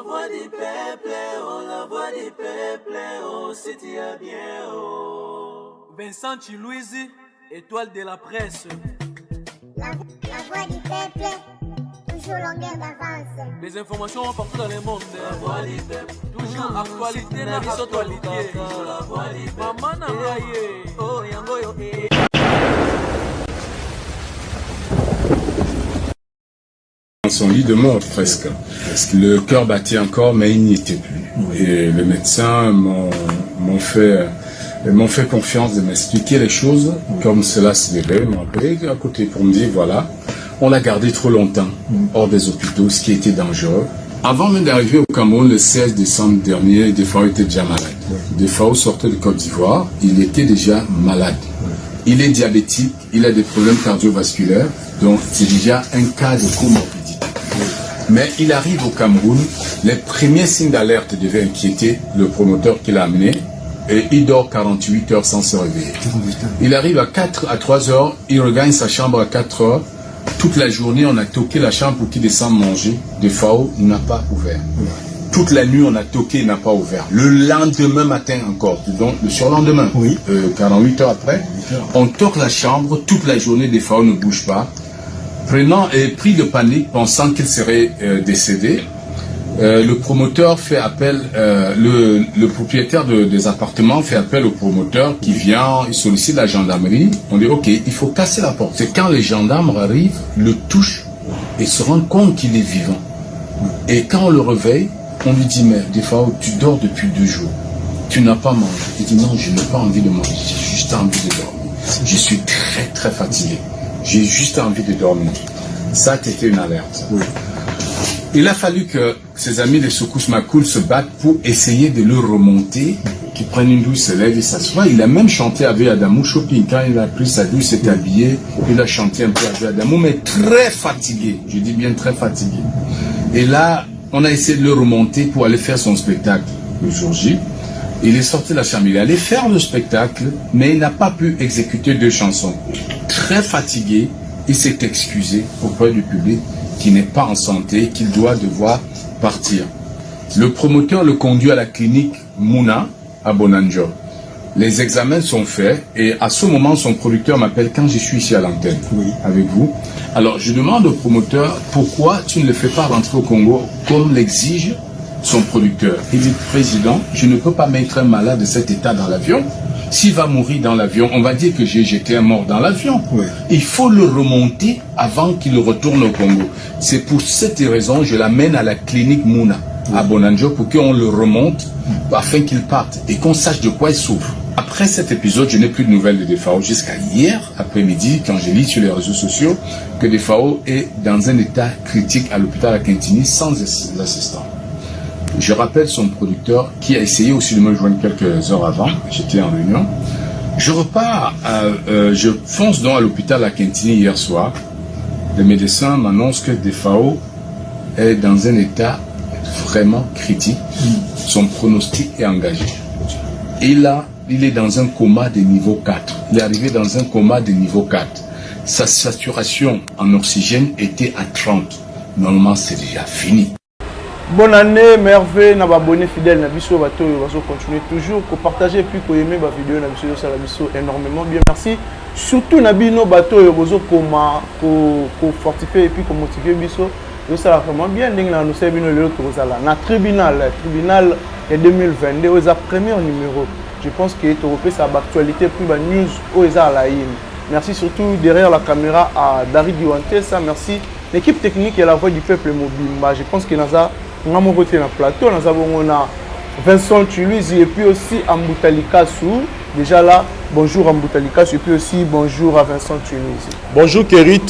voix du peuple, oh la voix du peuple, oh si tu as bien, oh. Vincent Chiluizi, étoile de la presse. La voix du peuple, toujours longueur d'avance. Les informations partout dans le monde. La voix du peuple, Toujours actualité na actualité. la voix du peuple. Mama na ngai ye. Oh yango yo eh. Dans son lit de mort presque. Le cœur battait encore, mais il n'y était plus. Et les médecins m'ont fait confiance de m'expliquer les choses comme cela se devait. Ils m'ont appelé à côté pour me dire, voilà, on l'a gardé trop longtemps hors des hôpitaux, ce qui était dangereux. Avant même d'arriver au Cameroun le 16 décembre dernier, Defao était déjà malade. Defao sortait de Côte d'Ivoire, il était déjà malade. Il est diabétique, il a des problèmes cardiovasculaires, donc c'est déjà un cas de comorbidité. Mais il arrive au Cameroun, les premiers signes d'alerte devaient inquiéter le promoteur qui l'a amené, et il dort 48 heures sans se réveiller. Il arrive à 4 à 3 heures, il regagne sa chambre à 4 heures. Toute la journée, on a toqué la chambre pour qu'il descende manger. Defao n'a pas ouvert. Toute la nuit, on a toqué, il n'a pas ouvert. Le lendemain matin encore, donc le surlendemain, 48 heures après, on toque la chambre, toute la journée, Defao ne bouge pas. Prenant et pris de panique, pensant qu'il serait décédé, le promoteur fait appel, le propriétaire des appartements fait appel au promoteur qui vient, il sollicite la gendarmerie. On dit ok, il faut casser la porte. C'est quand les gendarmes arrivent, le touchent et se rendent compte qu'il est vivant. Et quand on le réveille, on lui dit mais Defao, tu dors depuis 2 jours, tu n'as pas mangé. Il dit non, je n'ai pas envie de manger, j'ai juste envie de dormir. Je suis très très fatigué. J'ai juste envie de dormir. Ça, c'était une alerte. Il a fallu que ses amis des Soukous Makoul se battent pour essayer de le remonter, qu'il prenne une douche, se lève et s'assoit. Il a même chanté avec Adamou Shopping. Quand il a pris sa douche, s'est habillé, il a chanté un peu avec Adamou, mais très fatigué. Je dis bien très fatigué. Et là, on a essayé de le remonter pour aller faire son spectacle le jour J. Il est sorti de la chambre, il est allé faire le spectacle, mais il n'a pas pu exécuter deux chansons. Très fatigué, il s'est excusé auprès du public qui n'est pas en santé, qu'il doit devoir partir. Le promoteur le conduit à la clinique Mouna à Bonanjo. Les examens sont faits et à ce moment, son producteur m'appelle quand je suis ici à l'antenne avec vous. Alors, je demande au promoteur pourquoi tu ne le fais pas rentrer au Congo comme l'exige son producteur. Il dit, président, je ne peux pas mettre un malade de cet état dans l'avion. S'il va mourir dans l'avion, on va dire que j'ai jeté un mort dans l'avion. Il faut le remonter avant qu'il retourne au Congo. C'est pour cette raison que je l'amène à la clinique Mouna, à Bonanjo, pour qu'on le remonte afin qu'il parte et qu'on sache de quoi il souffre. Après cet épisode, je n'ai plus de nouvelles de Defao jusqu'à hier après-midi, quand j'ai lu sur les réseaux sociaux que Defao est dans un état critique à l'hôpital à Quintini sans assistant. Je rappelle son producteur qui a essayé aussi de me joindre quelques heures avant. J'étais en réunion. Je repars, je fonce donc à l'hôpital à Quintini hier soir. Le médecin m'annonce que Defao est dans un état vraiment critique. Son pronostic est engagé. Il est dans un coma de niveau 4. Il est arrivé dans un coma de niveau 4. Sa saturation en oxygène était à 30. Normalement, c'est déjà fini. Bonne année, merveille na baabonnés fidèle na biso, bato oyo bazocontinue toujours kopartager puis koaimer bavideo na biso, ezosala biso énormément bien. Merci surtout na bino bato oyo bozokoma kofortifie et puis komotiver biso, ezosala vraiment bien. Ndenge na annonce bino, lelo tokozala na tribunal ya 2022 oyo eza premier numéro. Je pense que tokopesa baactualité puis banews oyo eza à la une. Merci surtout derrière la caméra à Dari Diwantesa. Merci l'équipe technique et la voix du peuple mobimba. Je pense que naza nga moko te na plateau, naza bongo na Vincent Tuluizi et puis aussi Ambuta Likasu déjà là. Bonjour Ambuta Likasu et puis aussi bonjour à Vincent Tuluizi. Bonjour Kerit,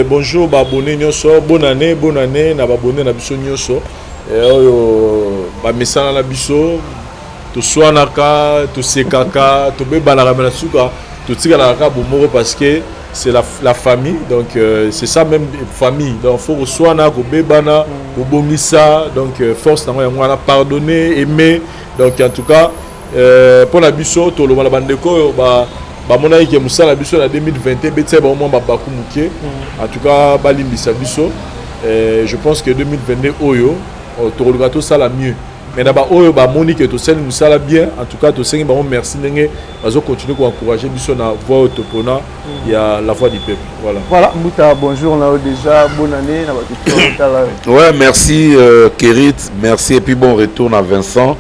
bonjour baabonnés nyonso, bonne année, bonne année na baabonnés na biso nyonso. Oyo bamesana na biso, toswanaka, tosekaka, tobebanaka, me na suka totikalaka kaka bomoko parce que c'est la famille. Donc c'est ça même famille. Donc faut koswana, kobebana, kobongisa. Donc force nango yango wana, pardonner, aimer. Donc en tout cas, mpo na biso toloba na bandeko oyo bamonaki ke mosala biso na 2021 ebetisa bango mwa mabaku moke, en tout cas balimbisa biso. Je pense que 2022 oyo Oh, tokoluka tosala mieux, mais na baoyo bamoni ke tosali mosala bien, en tout cas tosengi bango merci ndenge bazocontinue koencourage biso na voie oyo topona ya La Voix du Peuple. Voilà. Voilà, Mbuta, bonjour na yo déjà, bonne année na bato tala. Ouais, merci Kerit, merci et puis bon retour na Vincent.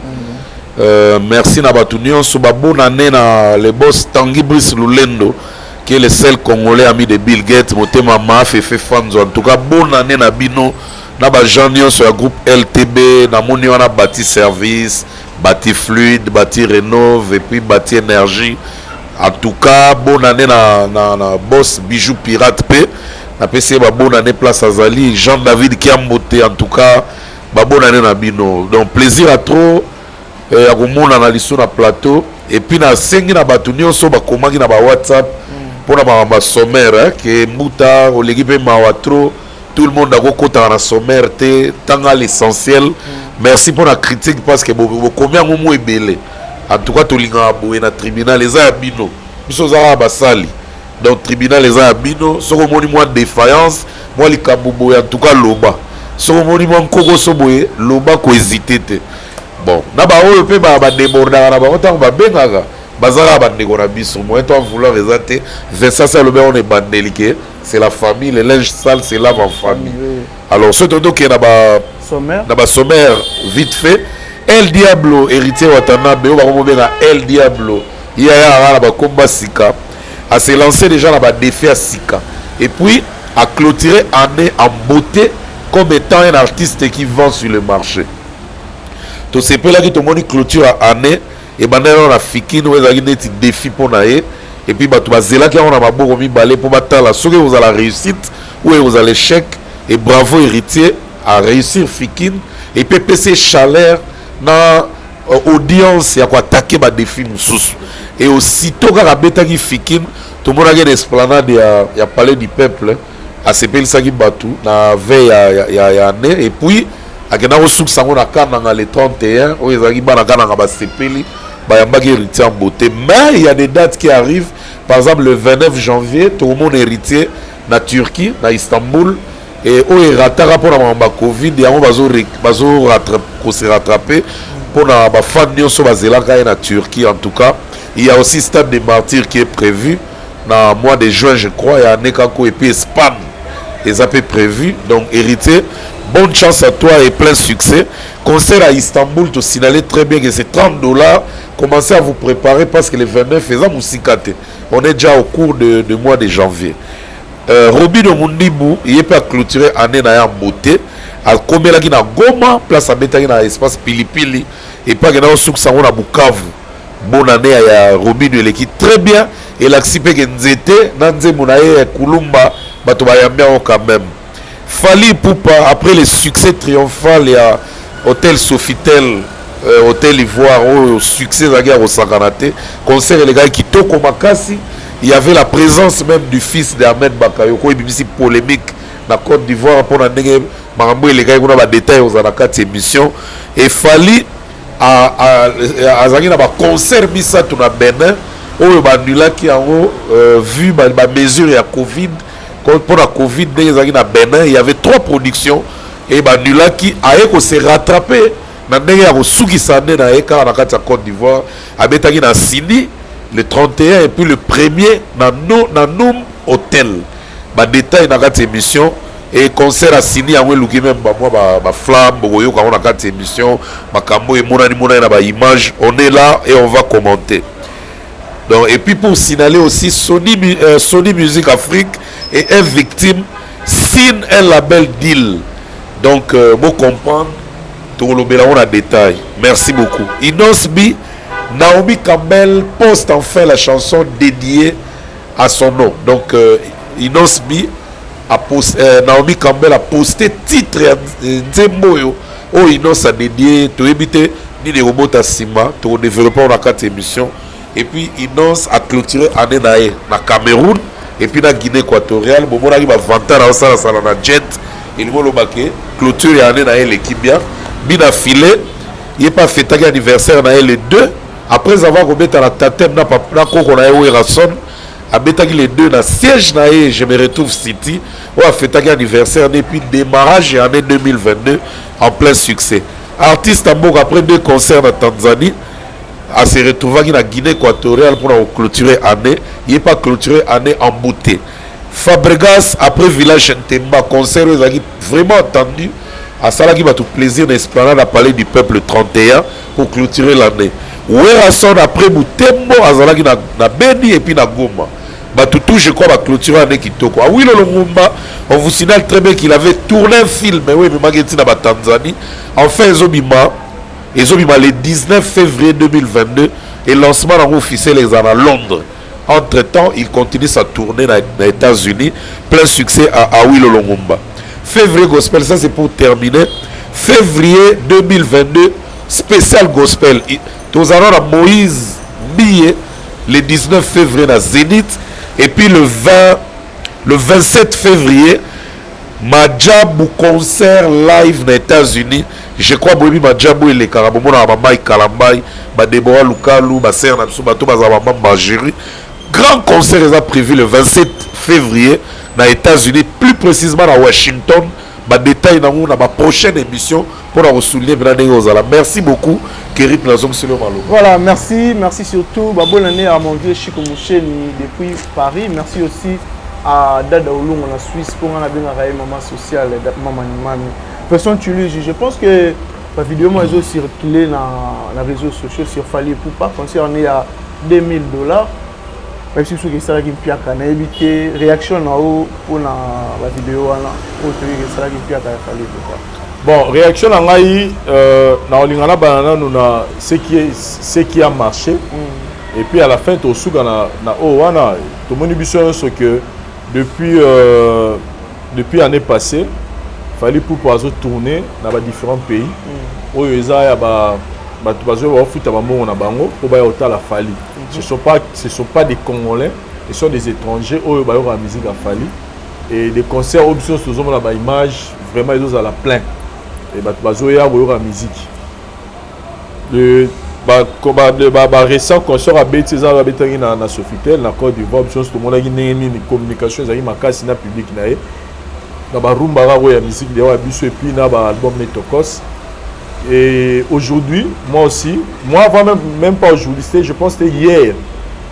Merci na bato nyonso, ba bonne année na le boss Tanguy Brice Lulendo, qui est le seul Congolais ami de Bill Gates, motema Mafefe Fanzo. En tout cas, bonne année na bino, na ba gens nyonso ya groupe LTB, namoni wana Bati Service, Bati Fluide, Bati Rénove et puis Bati Énergie. En tout cas, bonne année na boss Bijou Pirate P. Napesi ye ba bonne année place azali, Jean-David Kiambote, en tout cas, ba bonne année na bino. Donc plaisir à trop ya komona na liso na plateau. Et puis nasengi na bato nyonso bakomaki na ba WhatsApp mpona makambo ya sommaire, hein, ke Mbuta oleki mpe mawa trop, tout le monde akokotaka na sommaire te, tanga l'essentiel. Merci mpona critique, parce que bokomi yango mo ebele. En tout cas, tolingaka boye na tribunal eza ya bino, biso oza kaka basali. Donc tribunal eza ya bino. Soki omoni mwa défaillance, mwa likambo boye, en tout cas loba. Soki omoni mwa nkokoso boye, loba, kohésite te. Bon, na baoyo mpe badébordaka na bango ntango babengaka, baza kaka bandeko na biso, moyen to vouloir eza te. Vincent si alobi yango na ebandeli ke c'est la famille, le linge sale se lave en famille. Alors soki tokende na ba sommaire, na basommaire vite fait, El Diablo Héritier Watanabe, oyo bakomobenga El Diablo, ye ayaka na bakomba sika, ase lancé déjà na badéfi ya sika et puis a clôturé année en beauté comme étant un artiste qui vend sur le marché. Tosepelaki, tomoni clôture ya année ebandaki nano na Fikine, oyo ezalaki neti défi mpo na ye, et puis bato bazelaki yango na maboko mibale mpo batala soki ekozala réussite ou ekozala échec. Et bravo Héritier à réussir Fikine et puis epesi chaleur na audience ya koattaquer badéfi mosusu. Et aussitôt kaka abetaki Fikine, tomonaki na esplanade ya Palais du Peuple, asepelisaki bato na veille ya année. Et puis akenda kosukisa yango na Kananga le 31, oyo ezalaki bana Kananga basepeli, bayambaki Héritier en beauté. Mais il y a des dates qui arrivent, par exemple le 29 janvier tokomona Héritier na Turquie, na Istanbul. Et oyo erataka mpona makambo ya Covid, yango bazo kose rattraper mpona bafan nyonso bazelaka ye na Turquie. En tout cas, il y a aussi Stade des Martyrs qui est prévu na mois de juin, je crois, ya année kako, et puis Espagne eza mpe prévu. Donc Héritier, bonne chance à toi et plein succès. Concert à Istanbul, te signaler très bien que c'est 30 dollars. Commencez à vous préparer parce que le 29 eza mosika te, on est déjà au cours de mois de janvier. Robino Mundibu, ye mpe aclôturé année na ye en beauté. Akomelaki na Goma, place abetaki na espace Pilipili, et puis akenda kosukisa yango na Bukavu. Bonne année ya Robino eleki très bien, elakisi mpe ke nzete na nzembo na ye ya Kulumba, bato bayambi yango quand même. Fally Ipupa, après le succès triomphal ya Hôtel Sofitel, Hôtel Ivoire, oyo succès ezalaki ya kosakana te, concert elekaki kitoko makasi. Il y avait la présence même du fils d'Ahmed Bakayoko, ebimisi polémique na Côte d'Ivoire mpona ndenge makambo elekaki kuna. Badétail ozala na kati émission. Et Fally azalaki na baconcert misato na Benin oyo baannulaki yango vu bamesure ya Covid, mpona Covid ndenge ezalaki na Benin. Il y avait trois productions e baannulaki. Aye kose rattraper na ndenge ya kosukisa nde na ye kaka na kati ya Côte d'Ivoire. Abetaki na Sini le 31 et puis le premier na Noum Hotel. Badétail na kati émission. Et concert asini yango eluki même bamwa baflamme, bokoyoka yango na kati émission, makambo emonani monani na baimage. On est là et on va commenter. Donc, et puis pour signaler aussi, Sony Music Afrique et F'Victeam signe un label deal. Donc bon, comprendre, tolobela yango na détail. Merci beaucoup. Innoss'B, Naomi Campbell poste enfin la chanson dédiée à son nom. Donc Innoss'B a post, Naomi Campbell a posté titre ya nzembo oyo Innoss a dédié. Toyebi te nini ekobota nsima, tokodéveloppe na kati émission. Et puis Innoss a clôturé année na ye na Cameroun et puis na Guinée équatoriale. Bomonaki bavantard aosalasala na jet, elingi oloba ke clôture ya année na ye eleki bien. Bina File, ye mpe afetaki anniversaire na ye le 2 après avoir kobeta na tatem na koko na ye Werason. Abetaki le 2 na siège na ye Je me retrouve City, oyo afetaki anniversaire depuis démarrage ya année 2022. en plein succès. Artiste ya mboka, après deux concerts na Tanzanie, ase retrouvaki na Guinée équatoriale mpona koclôturer année. Ye mpe aclôturer année en beauté. Fabregas, après Village Ntemba, concert oyo ezalaki vraiment attendu, asalaki bato plaisir na Esplanade à Palais du Peuple 31 pour clôturer l'année. Werrason, après Butembo, azalaki na Beni et puis na Goma. Bato tout, je crois, baclôturer année kitoko. Awilo Longomba, on vous signale très bien qu'il avait tourné un film oyo ememaki ntina Batanzanie. Enfin ezobima le 19 février 2022 et lancement nango officiel eza na Londres. Entre temps, il continue sa tournée na États-Unis. Plein succès à Awilo Longomba. Février gospel, ça c'est pour terminer. Février 2022, spécial gospel, tozala na Moïse Mbiye le 19 février na Zénith et puis le 20, le 27 février, Majabu concert live na États-Unis. Je crois boyebi Majabu elekaka, bomonaka bamai Kalambai, badebora Lukalu, basere na biso, bato bazala bamembre ya jury. Grand concert eza prévu le 27 février na États-Unis, plus précisément na Washington. Badétail nango na baprochaine émission mpona kosouligner mpena ndenge ozala. Merci beaucoup, Kerip, nazongiseli yo maloba. Voilà, merci, merci surtout. Bah, bonne année à mon vieux Chico Moucheni depuis Paris. Merci aussi à Dada Olungo en Suisse pour un bien maman sociale, maman Mami. De toute façon, tu lui, je pense que la vidéo, moi, ils ont circulé dans les réseaux sociaux sur Fally Ipupa, concerné à 2000 $. Même si soki esalaki mpiaka, nayebi te réaction na yo mpona bavideo wana oyo toyoki esalaki mpiaka ya Fally Ipupa. Bon, réaction na ngai, na olinga na bana nanu na ce qui a marché et puis à la fin tosuka na oyo wana tomoni biso nyonso que depuis année passée, Fally Ipupa azotourner na badifférents pays oyo eza ya ba bato bazoya bafuta bambongo na bango mpo baya kotala Fally. Ce sont pas des Congolais, ce sont des étrangers oyo bayokaka musique ya Fally. Et des concerts oyo biso nyonso tozomona baimage, vraiment ezozala plein e bato bazoya koyoka musique. Le ba récent concert abeti eza babetaki na Sofitel na Côte d'Ivoire. Biso nyonso tomonaki ndenge nini communication ezalaki makasi na public na ye na barumba kaka oyo ya musique dewa ya biso et puis na baalbum ne Tokos. Et aujourd'hui, moi aussi, moi avant même, même pas aujourd'hui, c'était, je pense, c'était hier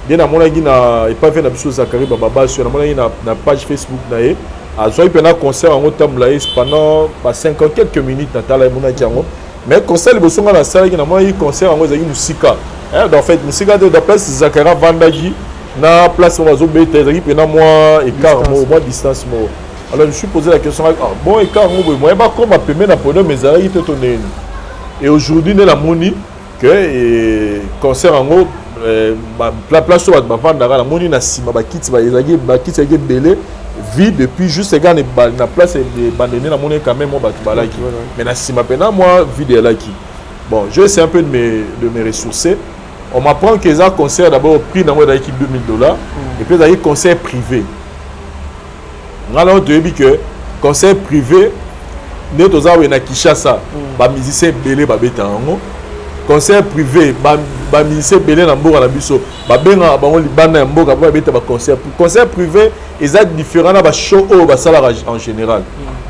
nde namonaki na epave na biso Zakari Bababasi, namonaki na page Facebook na ye, azwaki mpena concert yango tambola ye pendant ba 50 quelques minutes. Natala, emonaki yango, mais concert liboso nga nasalaki, namonaki concert yango ezalaki mosika. Donc en fait mosika te, da place Zakari avandaki na place moko azobeta ezalaki mpena mwa écart moko, mwa distance moko. Alors je me suis posé la question: ah bon, écart yango boye, moyen bakoma pembe na podium ezalaki te to ndenge? Et aujourd'hui nde namoni que concert yango, place oyo bato bavandaka, namoni na nsima bakiti ezalaki, bakiti ezalaki ebele vide, et puis juste ega na place ebandene, namoni quand même mwa bato balaki, mais na nsima mpena mwa vide elaki. Bon, je essaie un peu de me ressourcer. On m'apprend que eza concert, d'abord prix nango ezalaki 2000 $, et puis ezalaki concert privé. Ngai nango toyebi que concert privé nde toza boye na Kinshasa, bamusicien ebele babetaka yango. Concert privé, bamusicien ebele na mboka na biso babengaka bango libanda ya mboka mpo babeta baconcert. Concert privé eza différent na bashow oyo basalaka en général.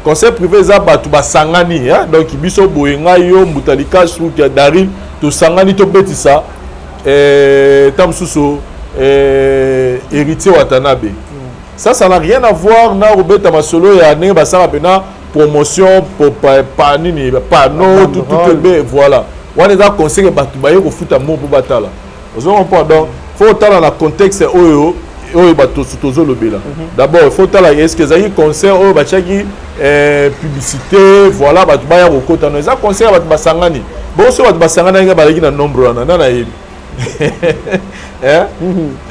Concert privé eza bato basangani, donc biso boye, ngai, yo, Mbuta Likasu ya Daril, tosangani tobetisa ta mosusu Héritier Watanabe. Ça n'a rien à voir na kobeta masolo ya ndenge basala mpena promotion pa nini, panneau, tout tout ebe. Voilà, wana eza concert, bato baye kofuta mo mpo batala. Ozo comprendre? Donc faut otala na contexte oyo bato tozolobela. D'abord il faut otala est ce que ezalaki concert oyo batiaki publicité, voilà, bato baya kokota. No, eza concert ya bato basangani. Bongo soki bato basangani bazalaki na nombre wana, nana yebi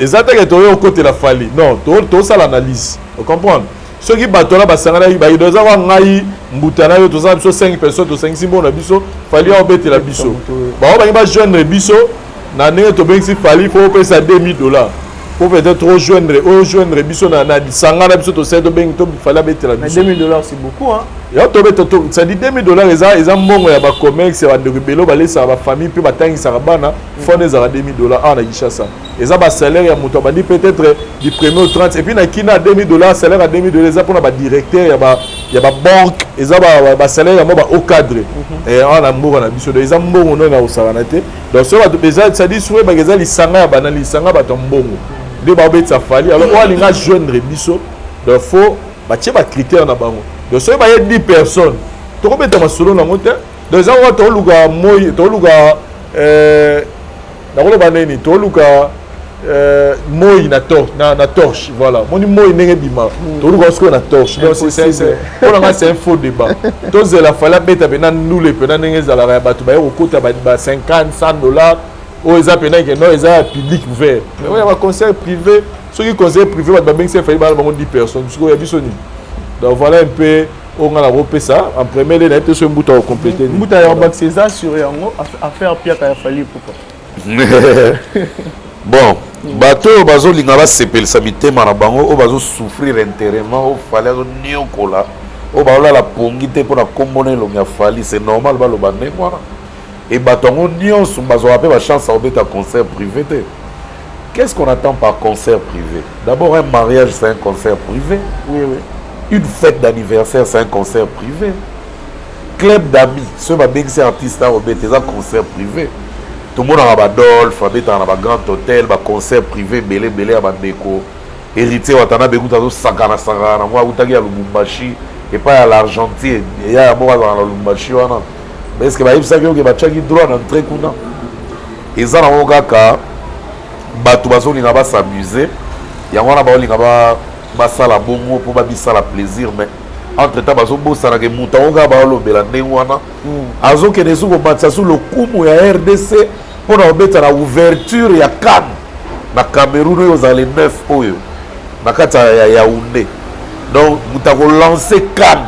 eza teke toyo okotela Fally. Non, tosala analyse, ocomprendre? Soki bato wana basanganaki, bayido eza kwa ngai, Mbuta na yo, tozala biso 5 personnes, tosangisi mbongo na biso, Fally aobetela biso, bango bangi bajoindre biso na ndenge tobengisi Fally, faut opesa 2000 $ po peut-être ojoindre biso na lisanga na biso, tosali, tobengi to Fally abetela biso. 2000 $, c'est beaucoup, hein? Ya tobeta, c'est-à-dire 2000 $ eza mbongo ya bacommerce ya bandeko ebele oyo balesaka bafamille mpe batangisaka bana. Fone ezalaka 2000 $ awa na Kinshasa. Eza basalaire ya moto abandi peut-être du premier au 30. Et puis na kina 2000 $, salaire ya 2000 $ eza mpona badirecteur ya babanque, eza basalaire ya mwa bahaut cadre awa na mboka na biso. Donc eza mbongo ndo na kosakana te. Donc soki bato eza, c'est-à-dire soki oyebaka, eza lisanga ya bana, lisanga bato ya mbongo nde baobetisa Fally. Alors oyo alinga joindre biso, donc faut batie bacritère na bango. Donc soki baye 10 personnes, tokobeta masolo nango te. Donc eza kaka toluka moi, toluka, nakoloba nini, toluka moi na torche. Voilà, moni moi ndenge bima, toluka sikoyo na torche. Donc mpo na nga, c'est un faux débat. Tozela Fally abeta mpena ndule, mpena ndenge ezalaka ya bato baye kokota ba 50, 100 $, oyo eza mpena ke non, eza ya public ouvert. Mais oyo ya baconcert privé, soki concert privé bato babengisi Fally, bana bango 10 personnes, sikoyo ya biso nini? Donc voilà un peu oyo nga nakopesa en premier lieu. Nayebi te soki Mbuta akocompléter. Mbuta ya bakisi eza sur yango, affaire piaka ya Fally Ipupa. Bon, bato oyo bazolinga basepelisa mitema na bango, oyo bazosouffrir intérieurement, oyo Fally azoniokola, oyo baolala pongi te mpona nkombo na elongi ya Fally, c'est normal baloba ndenge wana. E bato yango nyonso bazwaka mpe bachance ya kobeta concert privé te. Qu'est-ce qu'on attend par concert privé? D'abord, un mariage, c'est un concert privé. Oui. Une fête d'anniversaire, c'est un concert privé. Club d'amis, soki babengisi artiste akobeta, eza concert privé. Tomonaka badolphe abetaka na bagrand hôtel, baconcert privé ebele ebele ya bandeko. Héritier Watanabe kuta azosakana sakana nango, akutaki ya Lubumbashi epai ya l'Argentier, eya ya moko azalaka na Lubumbashi wana. Est-ce bayebisaki oke batiaki droit d'entrée kuna? Eza nango kaka bato bazolinga bas'amuse, yango wana baolinga basala bongo mpo babisala plaisir. Mais entre temps bazobosanaka moto yango kaka baolobela ndenge wana azokende su komatisa su lokumu ya RDC mpona kobeta na ouverture ya CAN na Cameroun, oyo ozala le 9 oyo na kati ya Yaoundé. Donc moto akolance CAN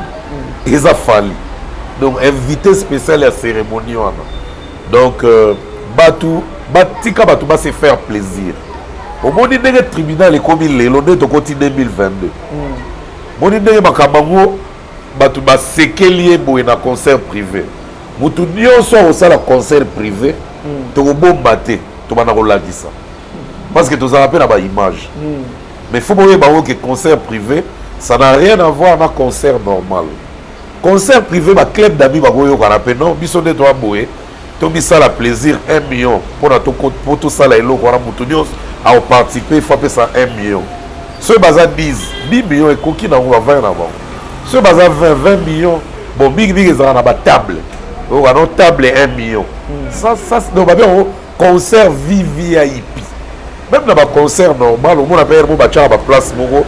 eza Fally, donc invité spécial ya cérémonie wana. Donc bato batika bato base faire plaisir. Omoni ndenge tribunal ekomi lelo, nde tokoti 2022, moni ndenge makambo yango bato basekeli ye boye na concert privé. Motu nyonso akosala concert privé, tokobomba te, tobanda kolakisa parce que tozala mpe na baimage. Mais faut boyeba ngo ke concert privé, ça n'a rien à voir na concert normal. Concert privé, baclub d'amis bakoyokana mpe non, biso nde toa boye, tomisala plaisir, 1 million mpona mpo tosala eloko wana. Motu nyonso akoparticipe, faut apesa 1 million. Soki baza 10, 10 million ekoki nango, bavai na bango. Soki baza 20, 20 million. Bon, mingimingi ezalaka na batable oyoka no table 1 million. Ça, donc babengo concert VVIP. Même na baconcert normal, omona mpe mo batiaka baplace moko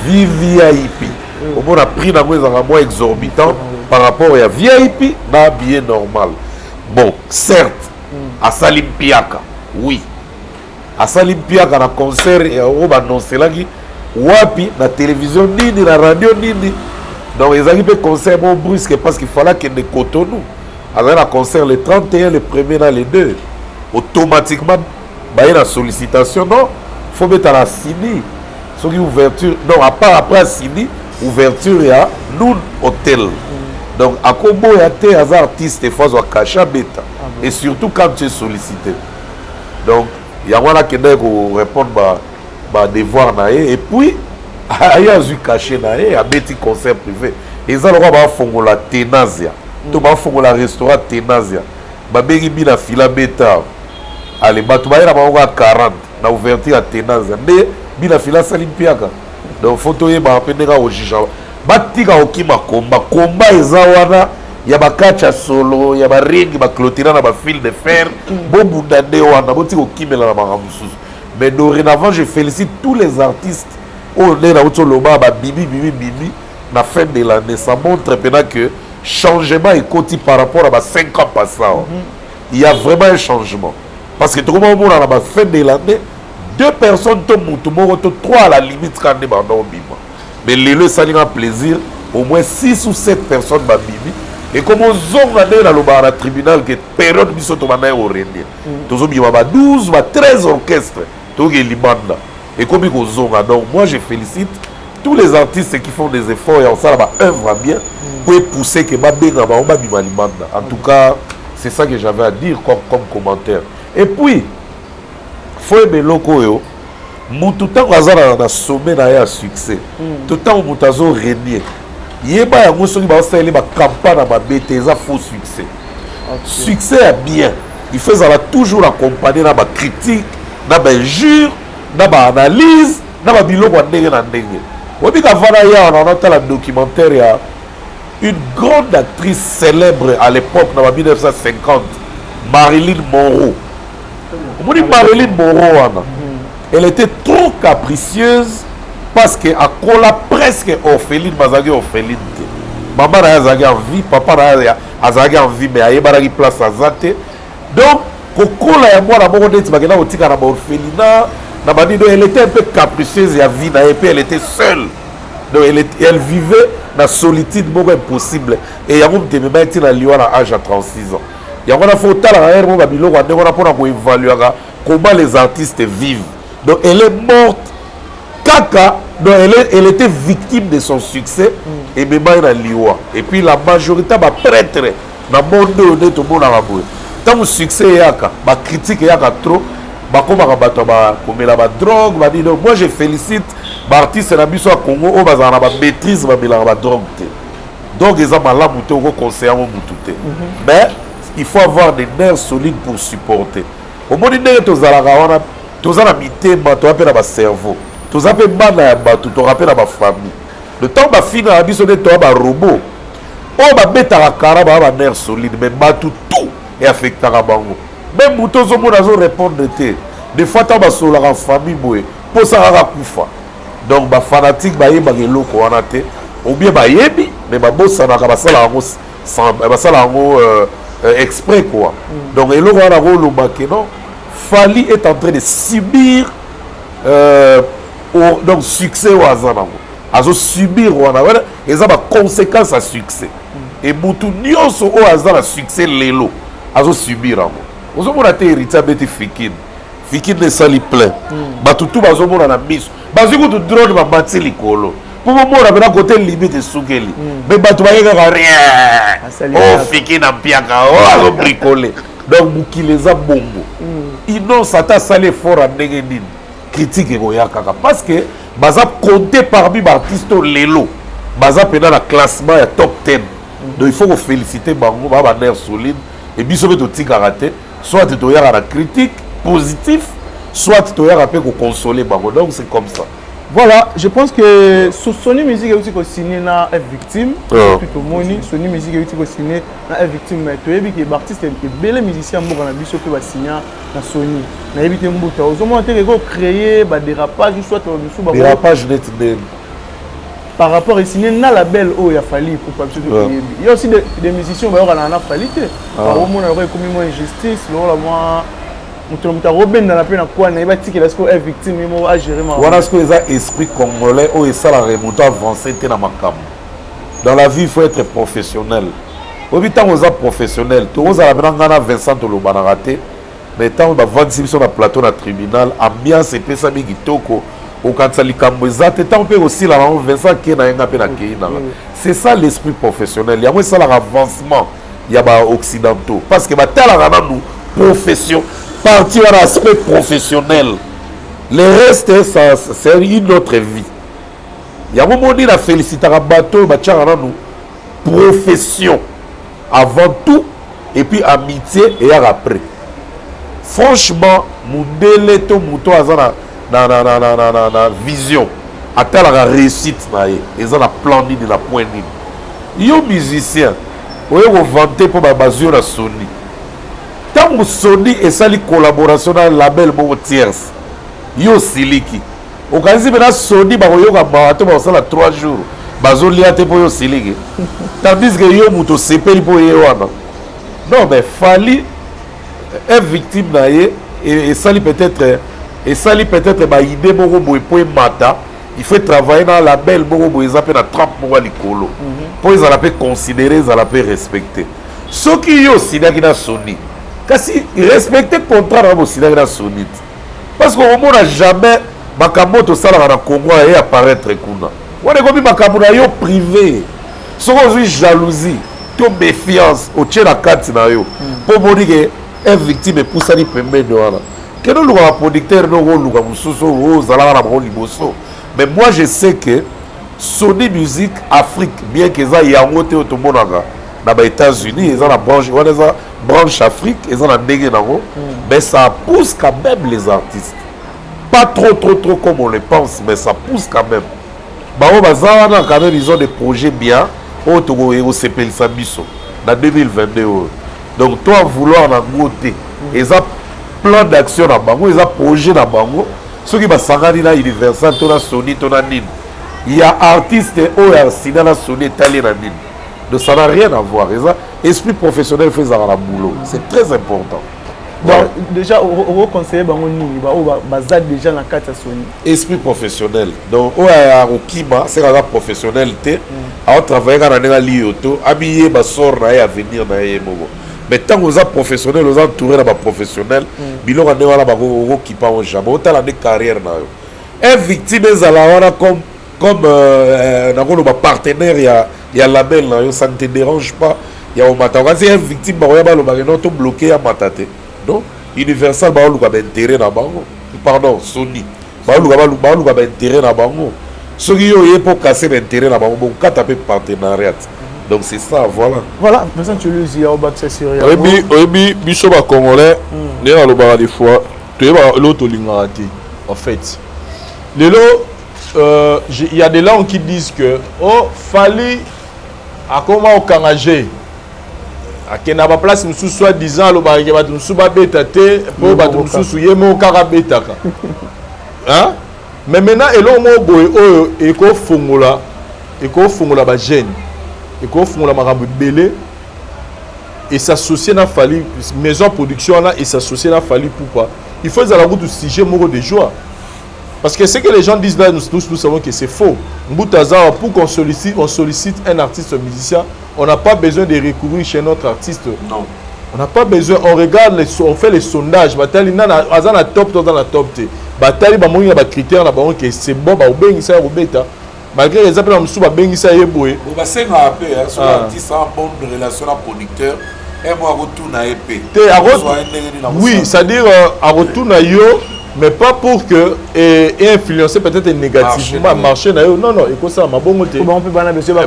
VVIP, omona prix nango ezalaka mwa exorbitant par rapport ya VIP na billet normal. Bon, certes asali mpiaka, oui, asali mpiaka na concert oyo banonselaki wapi, na télévision nini, na radio nini. Donc ezalaki mpe concert moko brusque parce qu'il fallait akende Cotonou, azali na concert le 31, le premier na le 2. Automatiquement baye na sollicitation, non, faut beta na sini soki ouverture, non, à part après asini ouverture ya Noon Hotel. Donc akoboya te, aza artiste, faut azwa cachet, abeta, et surtout quand tu es sollicité. Donc yango wana akendaki korépondre badevoir na ye et puis aye azwi cachet na ye, abeti concert privé. Eza lokola bafongola Tenasia to bafongola restaurant Tenasia, babengi bina fila beta, ale bato baye na bango kaka 40 na ouverture ya Tenasia, nde bina fila asali mpiaka. Donc faut toyebaka mpe ndenge akojuger. Batika kokima komba komba, eza wana ya bakati ya solo ya baringi, baclôture na bafil de fer, bobunda nde wana, botika kokimela na makambo mosusu. Mais dorénavant, je félicite tous les artistes oyo ndenge nauti oloba, babimi bimi bimi na fin de l'année. Ça montre mpena que changement ekoti par rapport à ba 5 ans passant. Il y a vraiment un changement parce que tokoma omona na ba fin de l'année deux personnes to mutu moko to trois à la limite kaka nde banda obima. Mais lelo esalinga plaisir, au moins 6 ou 7 personnes babimi. Ekoma ozonga ndenge nalobaka na tribunal ke période biso tobanda ye korenier, tozobima ba 12, ba 13 orchestre, toyoke libanda, ekomi kozonga. Donc moi, je félicite tous les artistes qui font des efforts ya kosala baœuvre bien po epousser ke babenga bango babima libanda. En tout cas, c'est ça que j'avais à dire comme commentaire. Et puis Faut yeba eloko oyo, mutu ntango aza na sommet na ye ya succès, to ntango moto azo régner, yeba yango, soki baosaleli bacampagne ya mabe te, eza faux succès. Succès ya bien, il faut ezala toujours accompagné na bacritique, na bainjure, na baanalyse, na babiloko ya ndenge na ndenge. Oyebi kavana yawa na natala documentaire ya une grande actrice célèbre à l'époque, na ba 1950, Marilyn Monroe. Omoni Marilyn Monroe wana, elle était trop capricieuse parce que akola presque orpheline. Bazalaki orpheline te, mama na ye azalaki en vie, papa na ye azalaki en vie, mais ayebanaki place aza te. Donc kokola ya mwana moko neti bakenda kotika na baorphelinat na banini, donc elle était un peu capricieuse ya vie na ye, mpe elle était seule. Donc elle vivait na solitude moko impossible, et yango moto emema ye ntina liwa na age ya 36 ans. Yango wana, faut otalaka ere mo babiloko ya ndenge wana mpona koévaluaka comment les artistes vivent. Donc elle est morte kaka, donc elle était victime de son succès, emema ye na liwa. Et puis la majorité ya baprêtre na monde oyo, nde tomonaka boye, ntango succès eyaka, bacritique eyaka trop, bakomaka bato ya bakomela badrogue, banini. Donc moi, je félicite baartiste na biso ya Congo oyo bazala na bamaîtrise, bamelaka badrogue te. Donc eza malamu te, okoconseille yango mutu te, mais il faut avoir des nerfs solides pour supporter. Omoni ndenge tozalaka wana, toza na mitema, toza mpe na bacerveau, toza mpe bana ya bato, toka mpe na bafamille. Le temps bafingaka biso nde toya barobot oyo babetaka kara, baa banerf solide, mais bato tout eaffectaka bango. Même moto ozomona azorépondre te, des fois ntango basololaka famille boye, mposa kaka kufa. Donc bafanatique bayebaka eloko wana te, ou bien bayebi mais babosanaka, basalaka yango, basalaka yango exprès quoi. Donc eloko wana koloba ke non, Fally est en train de subir donc succès oyo aza nango, azosubir wana. Wana eza baconséquence ya succès. E mutu nyonso oyo aza na succès lelo azosubir yango. Ozomona te, Héritier abeti Fikine, Fikine esali plein, bato tu bazomona na miso, bazwi kutu drone, bamati likolo mpo bomona mpena kote limite esukeli, mais bato baye kaka rien, o Fikine ampiaka o azobricole. Donc mokili eza bongo. Inonce ata asali effort ya ndenge nini, critique ekoya kaka, parce que baza compté parmi baartiste oyo lelo baza mpena na classement ya top 10. Donc il faut koféliciter bango, baa banerf solide. E biso mpe totikaka te, soit toyaka na critique positif, soit toyaka mpe kokonsole bango. Donc c'est comme ça. Voilà, je pense que Sony Music est aussi signé na F Victime. Tout omoni Sony Music est aussi signé na F Victime, mais toyebi ke baartiste ebele, musicien mboka na biso mpe basigna na Sony. Nayebi te, mbuta, ozomona te ke créer badérapage, soit biso Dérapage neti ndeni? Par rapport esigné na label oyo ya Fally Ipupa, biso toyebi ye aussi des musiciens bayokana na Fally te. Bakomona lokola ekomi mwa injustice, lokola mwa moto na moto akobendana mpe na kwana ye, batikela sikoyo F Victime ye moko agérer. Wana sikoyo eza esprit congolais oyo esalaka moto avance te na makambo. Dans la vie, il faut être professionnel. Oyebi, ntango oza professionnel, tokozala mpena ngai na Vincent tolobanaka te, mais ntango bavandisi biso na plateau na tribunal, ambiance epesami kitoko, okanisa likambo eza te. Ntango mpe kosila nango, Vincent ake na ye, nga mpe nakei nanga. C'est ça l'esprit professionnel. Yango esalaka avancement ya baoccidentaux, parce que batalaka nanu profession, partie wana, aspect professionnel. Le reste, ça, c'est une autre vie. Yango moni na félicitaka bato oyo batiaka nanu profession avant tout, et puis amitié eyaka après. Franchement, mundele to moto aza na vision, atalaka réussite na ye eza na plan nini, na point nini. Yo musicien oye kovanter mpo bazwi yo na Sony, ntango Sony esali collaboration na label moko tierce, yo osiliki, okanisi mpena Sony bakoyoka mawa to bakosala 3 jours bazolia te mpo yo osiliki, tandis que yo moto osepeli mpo ye wana. Non, mais Fally un victime na ye esali peut-être baide moko boye mpo emata, il faut travailler na label moko boye eza mpe na trempe moko ya likolo mpo ezala mpe considéré, ezala mpe respecté. Soki yo osinaki na Sony, kasi respecte contrat na bosinaki na Sony te, parce que okomona jamais makambo oyo tosalaka na Congo aye apparaître kuna. Wana ekomi makambo na yo privé. Soki ozwi jalousie to méfiance, otie na kati na yo mpo omoni ke un victime epusani pembeni wana. Kende oluka baproducteur noko, oluka mosusu oyo ozalaka na bango liboso. Mais moi, je sais que Sony Music Afrique, bien que eza yango te oyo tomonaka na baÉtats-Unis, eza na branche wana, eza branche Afrique, eza na ndenge nango, mais ça pousse quand même les artistes, pas trop trop trop comme on le pense, mais ça pousse quand même. Bango baza wana quand même, ils ont des projets bien oyo tokosepelisa biso na 2022 oyo. Donc to vouloir nango te, eza plan d'action na bango, eza projet na bango. Soki basangani na Universal to na Sony to na nini ya artiste oyo asina na Sony, etali na nini? Donc ça n'a rien à voir. Eza esprit professionnel, faut ezala na boulot, c'est très important. Donc déjà okoconseille bango nini, baoyo baza déjà na kati ya Sony? Esprit professionnel. Donc oyo akokima, seka aza professionnel te, aotravaille kaka na ndenge aliyo to amiyeba sort na ye, avenir na ye moko. Mais ntango oza professionnel, oza entouré na baprofessionnel, biloko ya ndenge wana bakokipa ngo jamais. Otala nde carrière na yo. Un victime ezala wana comme nakoloba partenaire ya label na yo, ça ne te dérange pas ya komata. Kasi un victime, bakoya balobaka non, tobloquer ya mata te. Donc Universal baoluka baintérêt na bango, pardon, Sony baoluka baintérêt na bango. Soki yo oye mpo casser baintérêt na bango, bokata mpe partenariat. Donc c'est ça, voilà. Voilà, Vincent Tuluzi ya obakisa sur Oyebi, oyebi, biso bacongolais, ndenge nalobaka des fois, toyebaka eloko tolingaka te. En fait, lelo il y a des langues qui disent que oh, Fally akoma okanga g, akende na baplace mosusu, soit disant alobaka ke bato mosusu babeta te mpo bato mosusu, ye moko kaka abetaka, hein? Mais maintenant, eloko moko boye oyo ekofongola bajeune, ekofongola makambo ebele, es'associer na Fally, maison production wana es'associer na Fally Ipupa, il faut ezala kutu sujet moko de joie. Parce que ce que les gens disent là, nous tous, nous savons que c'est faux. Mbuta Zawa, pour qu'on sollicite, on sollicite un artiste musicien, on n'a pas besoin de recourir chez notre artiste. Non. On n'a pas besoin, on regarde, on fait les sondages. Batali, nana, aza na top, to na top te. Batali, ba moni ba critères na bango que c'est bon, ba obengisa ya kobeta. Malgré les appels mosusu babengisa ye boye. Bon, basengaka mpe soki artiste en bonne relation na producteur e mo akotuna ye mpe. Te, oui, c'est-à-dire akotuna yo, mais pas pour que et influencer peut-être négativement marché na yo. Non, non, ekosala mabongo te.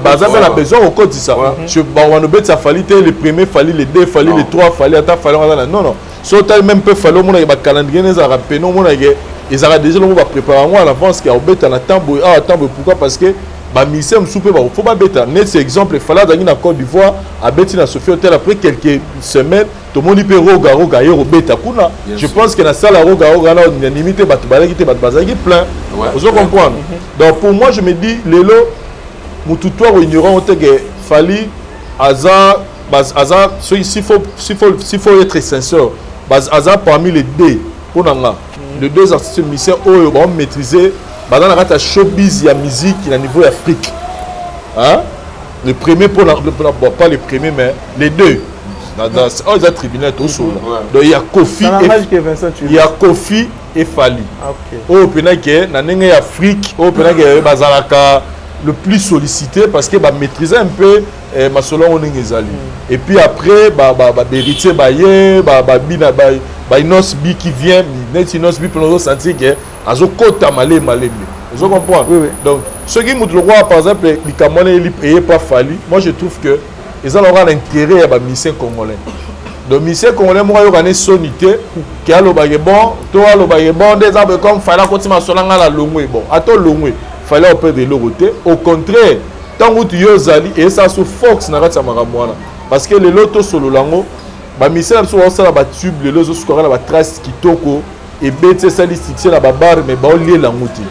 Baza mpe na besoin kokotisa wana, obetisa Fally te, le premier Fally, le deux Fally, le trois Fally, ata Fally wana. Non, non, so otali même mpe Fally, omonake bacalendrier ne ezalaka pene, omonake ezalaka déjà longo, baprépare yango à l'avance ke aobeta na temps boye, awa temps boye. Pourquoi? Parce que bamusicien mosusu mpe faut babeta. Neti exemple, Fally azalaki na Côte d'Ivoire, abeti na Sophie Hotel. Après quelques semaines, tomoni mpe Roga Roga ye kobeta kuna. Je pense que na salle ya Roga Roga wana, nanimi te bato balaki te, bato bazalaki plein. Ozo comprendre? Donc pour moi, je me dis, lelo mutu to akoignorant te ke Fally aza, s'il faut être sincère, aza parmi les deux, mpo na nga, les deux artistes musiciens oyo baomaîtriser, baza na kati ya showbiz ya musique na niveau ya Afrique, hein? Le premier pour la, bon, pas le premier, mais les deux. Oyo eza tribunal, tosolola. Donc il y a Koffi et, il y a Koffi et Fally oyo mpena ke na ndenge ya Afrique, oyo mpena ke bazalaka le plus sollicité parce que bamaîtrise un peu masolo yango ndenge ezali. Et puis après, bahéritier baye, babina, baInnoss'B qui vient, neti Innoss'B mpena ozosentir ke azokota malembe malembe, ozo comprendre? Oui, oui. Donc soki moto lokola, par exemple, likambo wana eye pa Fally, moi je trouve que eza lokola na intérêt ya bamusicien congolais. Donc musicien congolais moko ayokana esoni te ke alobake bon, to alobake bon nde eza boye, comme Fally akoti masolo nga na longwe. Bon, ata olongwe, Fally aperdre eloko te. Au contraire, ntango utu yo ozali, eyesala so force na kati ya makambo wana. Parce que lelo tosolola yango, bamusicien na biso baosala batube, lelo ezosukaka na batrace kitoko, ebeti, esali succès na babar, mais baoliela yango te.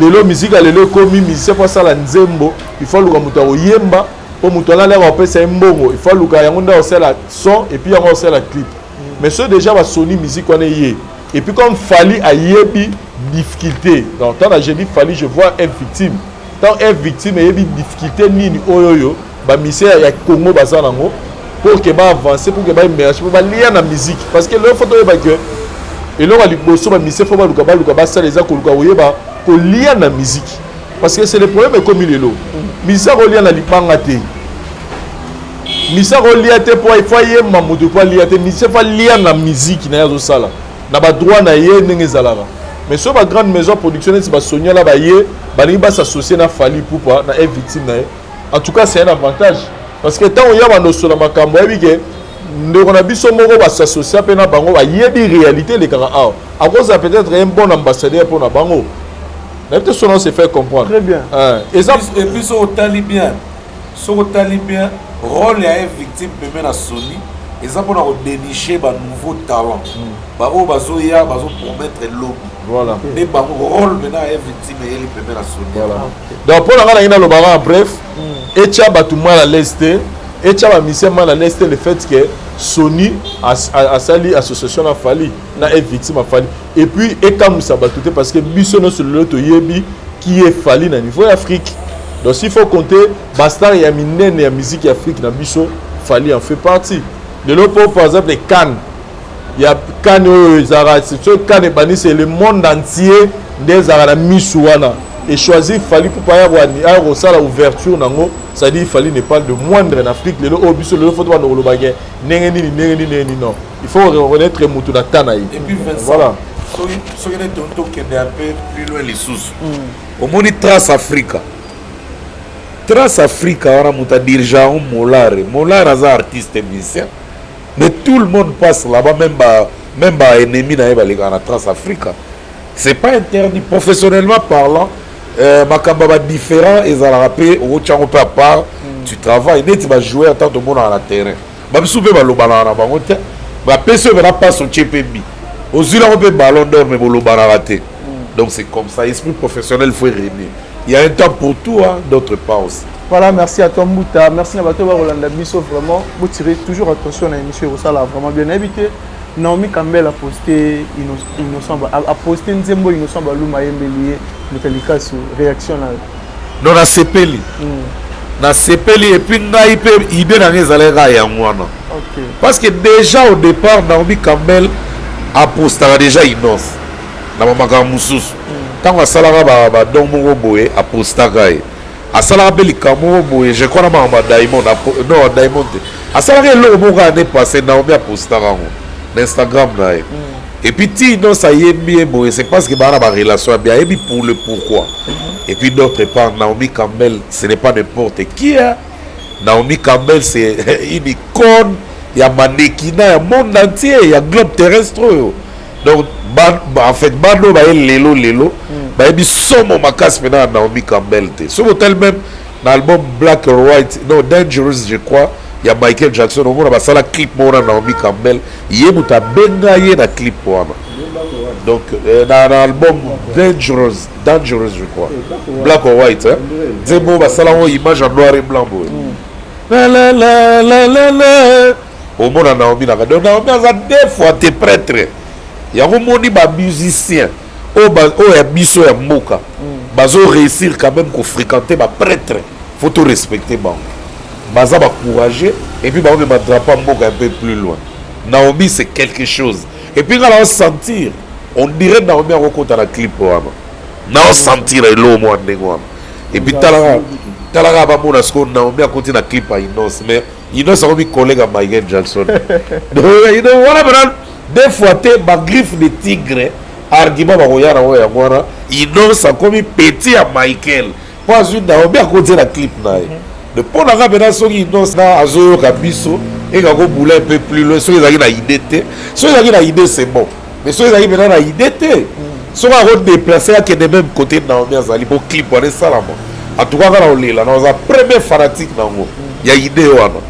Lelo musique ya lelo ekomi, musicien faut asala nzembo, il faut aluka moto akoyemba, mpo moto wana alaka kopesa ye mbongo, il faut aluka yango nde akosala son et puis yango akosala clip. Mais so déjà basoni musique wana eye, et puis comme Fally ayebi difficulté, donc tant je dis Fally, je vois un victime, tant un victime ayebi difficulté nini oyo oyo bamusicien ya Congo baza nango pour que baavance, pour que baémerge, mpo balia na musique. Parce que lelo faut toyeba ke eloko ya liboso bamusicien faut baluka basala, eza koluka koyeba kolia na musique, parce que c'est le problème ekomi lelo. Musicien akolia na libanga te, musicien akolia te mpo ifo ayemba moto, po alia te. Musicien faut alia na musique na ye azosala. Na ba droit na ye ndenge ezalaka. Mais soki ba grande maison ya production neti ba Sonia la baye balingi ba s'associer na Fally Ipupa na F victime na ye. En tout cas c'est un avantage parce que ntango ya bando osola makambo ayebi ke ndeko na biso moko ba s'associa mpe na bango bayebi réalité elekaka awa. Akozala peut-être un bon ambassadeur mpo na bango. Nayebi te soki se fait comprendre. Très bien. Eza Et puis soki otali bien, soki otali bien rôle ya F victime pembe na Sony eza mpona kodénicher ba nouveau talent baoyo bazoya, bazopromettre lobi. Voilà. Nde bango rôle maintenant ya F victime eyeli pembe na Sony. Voilà. Donc mpo na ngai nangi nalobaka en bref, etya bato mal à l'aise te, etya bamusicien mal à l'aise te, le fait que Sony asali association na Fally, na F victime afali. Et puis ekamwisa bato te parce que biso nyonso lelo toyebi qui est Fally na niveau ya Afrique. Donc s'il faut compter bastar ya minene ya musique ya Afrique na biso, Fally en fait partie. Lelo mpo par exemple CAN ya CAN oyo ezalaka, soki CAN ebandi, c'est le monde entier nde ezalaka na misu wana et choisir Fally Ipupa aya kosala ouverture nango, c'est-à-dire Fally n'est pas de moindre en Afrique. Lelo oyo biso lelo faut tobanda kolobake ndenge nini, ndenge nini, ndenge nini. Non, il faut reconnaître motu na ta na ye. Et puis Vincent, Voilà. Soki nde tokende un peu plus loin lisusu, omoni Trace Africa, Trace Africa wana moto adirige yango Molare. Molare aza artiste musicien, mais tout le monde passe là-bas, même ba ennemi na ye balekaka na Trace Africa. C'est pas interdit professionnellement parlant. Makambo ya badifférent ezalaka mpe okotya yango mpe à part. Tu travailles neti bajoueur, tant tomonaka na terrain bamisu mpe balobanaka na bango te. Bapesi oyo mpena passe, otie mpe bi ozwi yango mpe ballon d'or, mais bolobanaka te. Donc c'est comme ça, esprit professionnel faut réunir. Il y a un temps pour tout, hein, d'autre part aussi. Voilà, merci à toi Mbuta, merci na bato bakolanda biso. Vraiment, botirer toujours attention na émission, ekosala vraiment bien. Nayebi te, Naomi Campbell a posté Innocent, a posté nzembo Innocent Baluma ayembeli ye moto likasu. Réaction na yo? Non, nasepeli, nasepeli. Et puis ngai mpe idée na ngai ezalaki kaka yango wana. Parce que déjà au départ Naomi Campbell apostaka déjà Innoss na bamakambo mosusu. Ntango asalaka badon moko boye, apostaka ye. Asalaka mpe likambo moko boye, je crois na makambo ya Diamond, non, Diamond te, asalaka eloko moko année passé, Naomi apostaka yango na Instagram na ye. Et puis ti Innoss ayembi ye boye, c'est parce que baa na barelation ya bien, ayebi pour le pourquoi. Et puis d'autre part, Naomi Campbell, ce n'est pas n'importe qui, hein. Naomi Campbell, c'est une icône ya manekina ya monde entier, ya globe terrestre oyo. Donc en fait bano baye lelo lelo bayebi somo makasi mpena ya Naomi Campbell te. Soki otali même na album Black or White, non, Dangerous je crois, ya Michael Jackson, omona basala clip moko na Naomi Campbell, ye moto abenga ye na clip wana. Donc na album Dangerous, Dangerous je crois, Black or White, hein? Nzembo basala yango image en noir et blanc boye, la la la la la la, omona Naomi naka. Donc Naomi aza deux fois te prêtre. Yango moni bamusicien oyo oyo ya biso ya mboka bazo réussir quand même kofréquenter baprêtre, faut to respecter bango, baza bacourageux et puis bango mema drapeau ya mboka un peu plus loin. Naomi, c'est quelque chose. Et puis nga naosentir, on dirait Naomi akokota na clip wana, naosentir eloko mwa ndenge wana. Et puis talaka, talaka, bamona sikoyo Naomi akoti na clip ya Innoss, mais Innoss akomi collègue ya Michael Jackson. Donc wana mpena deux fois te bagriffe de tigre, argument bakoya nango yango wana. Innoss akomi petit ya Michael mpo azwi Naomi akoti na clip na ye. De mpo na nga mpena, soki Innoss na azoyoka biso, eka kobula un peu plus loin. Soki ezalaki na idée te, soki ezalaki na idée, c'est bon, mais soki ezalaki mpena na idée te, soki akodéplace akende même côté Naomi azali po clip wana esalama, en tout cas nga na olela na oza premier fanatique nango ya idée wana.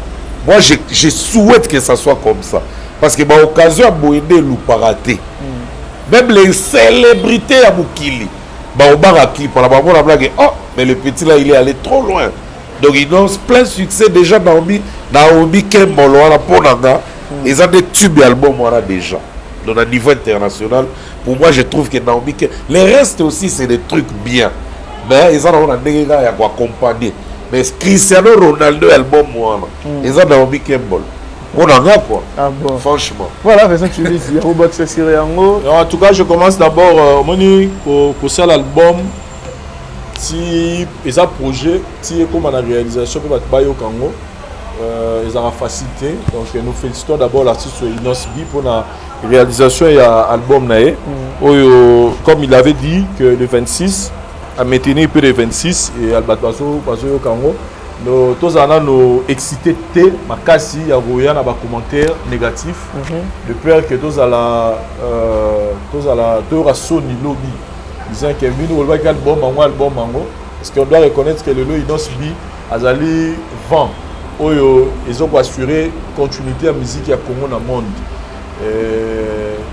Moi je souhaite que ça soit comme ça parce que baoccasion ya boye nde elupaka te. Même les célébrités ya mokili baobanga clip wana, bamona blake, oh mais le petit là, il est allé trop loin. Donc il plein succès déjà. Naomi, Naomi Kembolo wana mpo na nga eza nde tube ya album wana déjà. Donc à niveau international, pour moi je trouve que Naomi Ke les restes aussi, c'est des trucs bien, mais eza nango na ndenge kaka ya koaccompagner. Mais Cristiano Ronaldo album wana eza Naomi Kembolo mpo na nga quoi. Ah bon. Franchement. Voilà, Vincent Tulis, yango bakisasire yango. En tout cas, je commence d'abord, omoni kosala album ti eza projet ti ekóma na réalisation mpe bato bayoka yango. Ezalaka facile te. Donc nous félicitons d'abord l'artiste Innoss'B pour la réalisation ya album na ye oyo, comme il avait dit que le 26 a maintenir mpe le 26 et bato bazoyoka yango. No, tozala nano excité te makasi ya koya na bacommentaire négatif, de peur que tozala toyoka soni lobi, disant que bino bolobaki album yango, album yango. Parce qu'on doit reconnaître que lelo Innoss'B azali vent oyo ezokoassure continuité ya musique ya Congo na monde.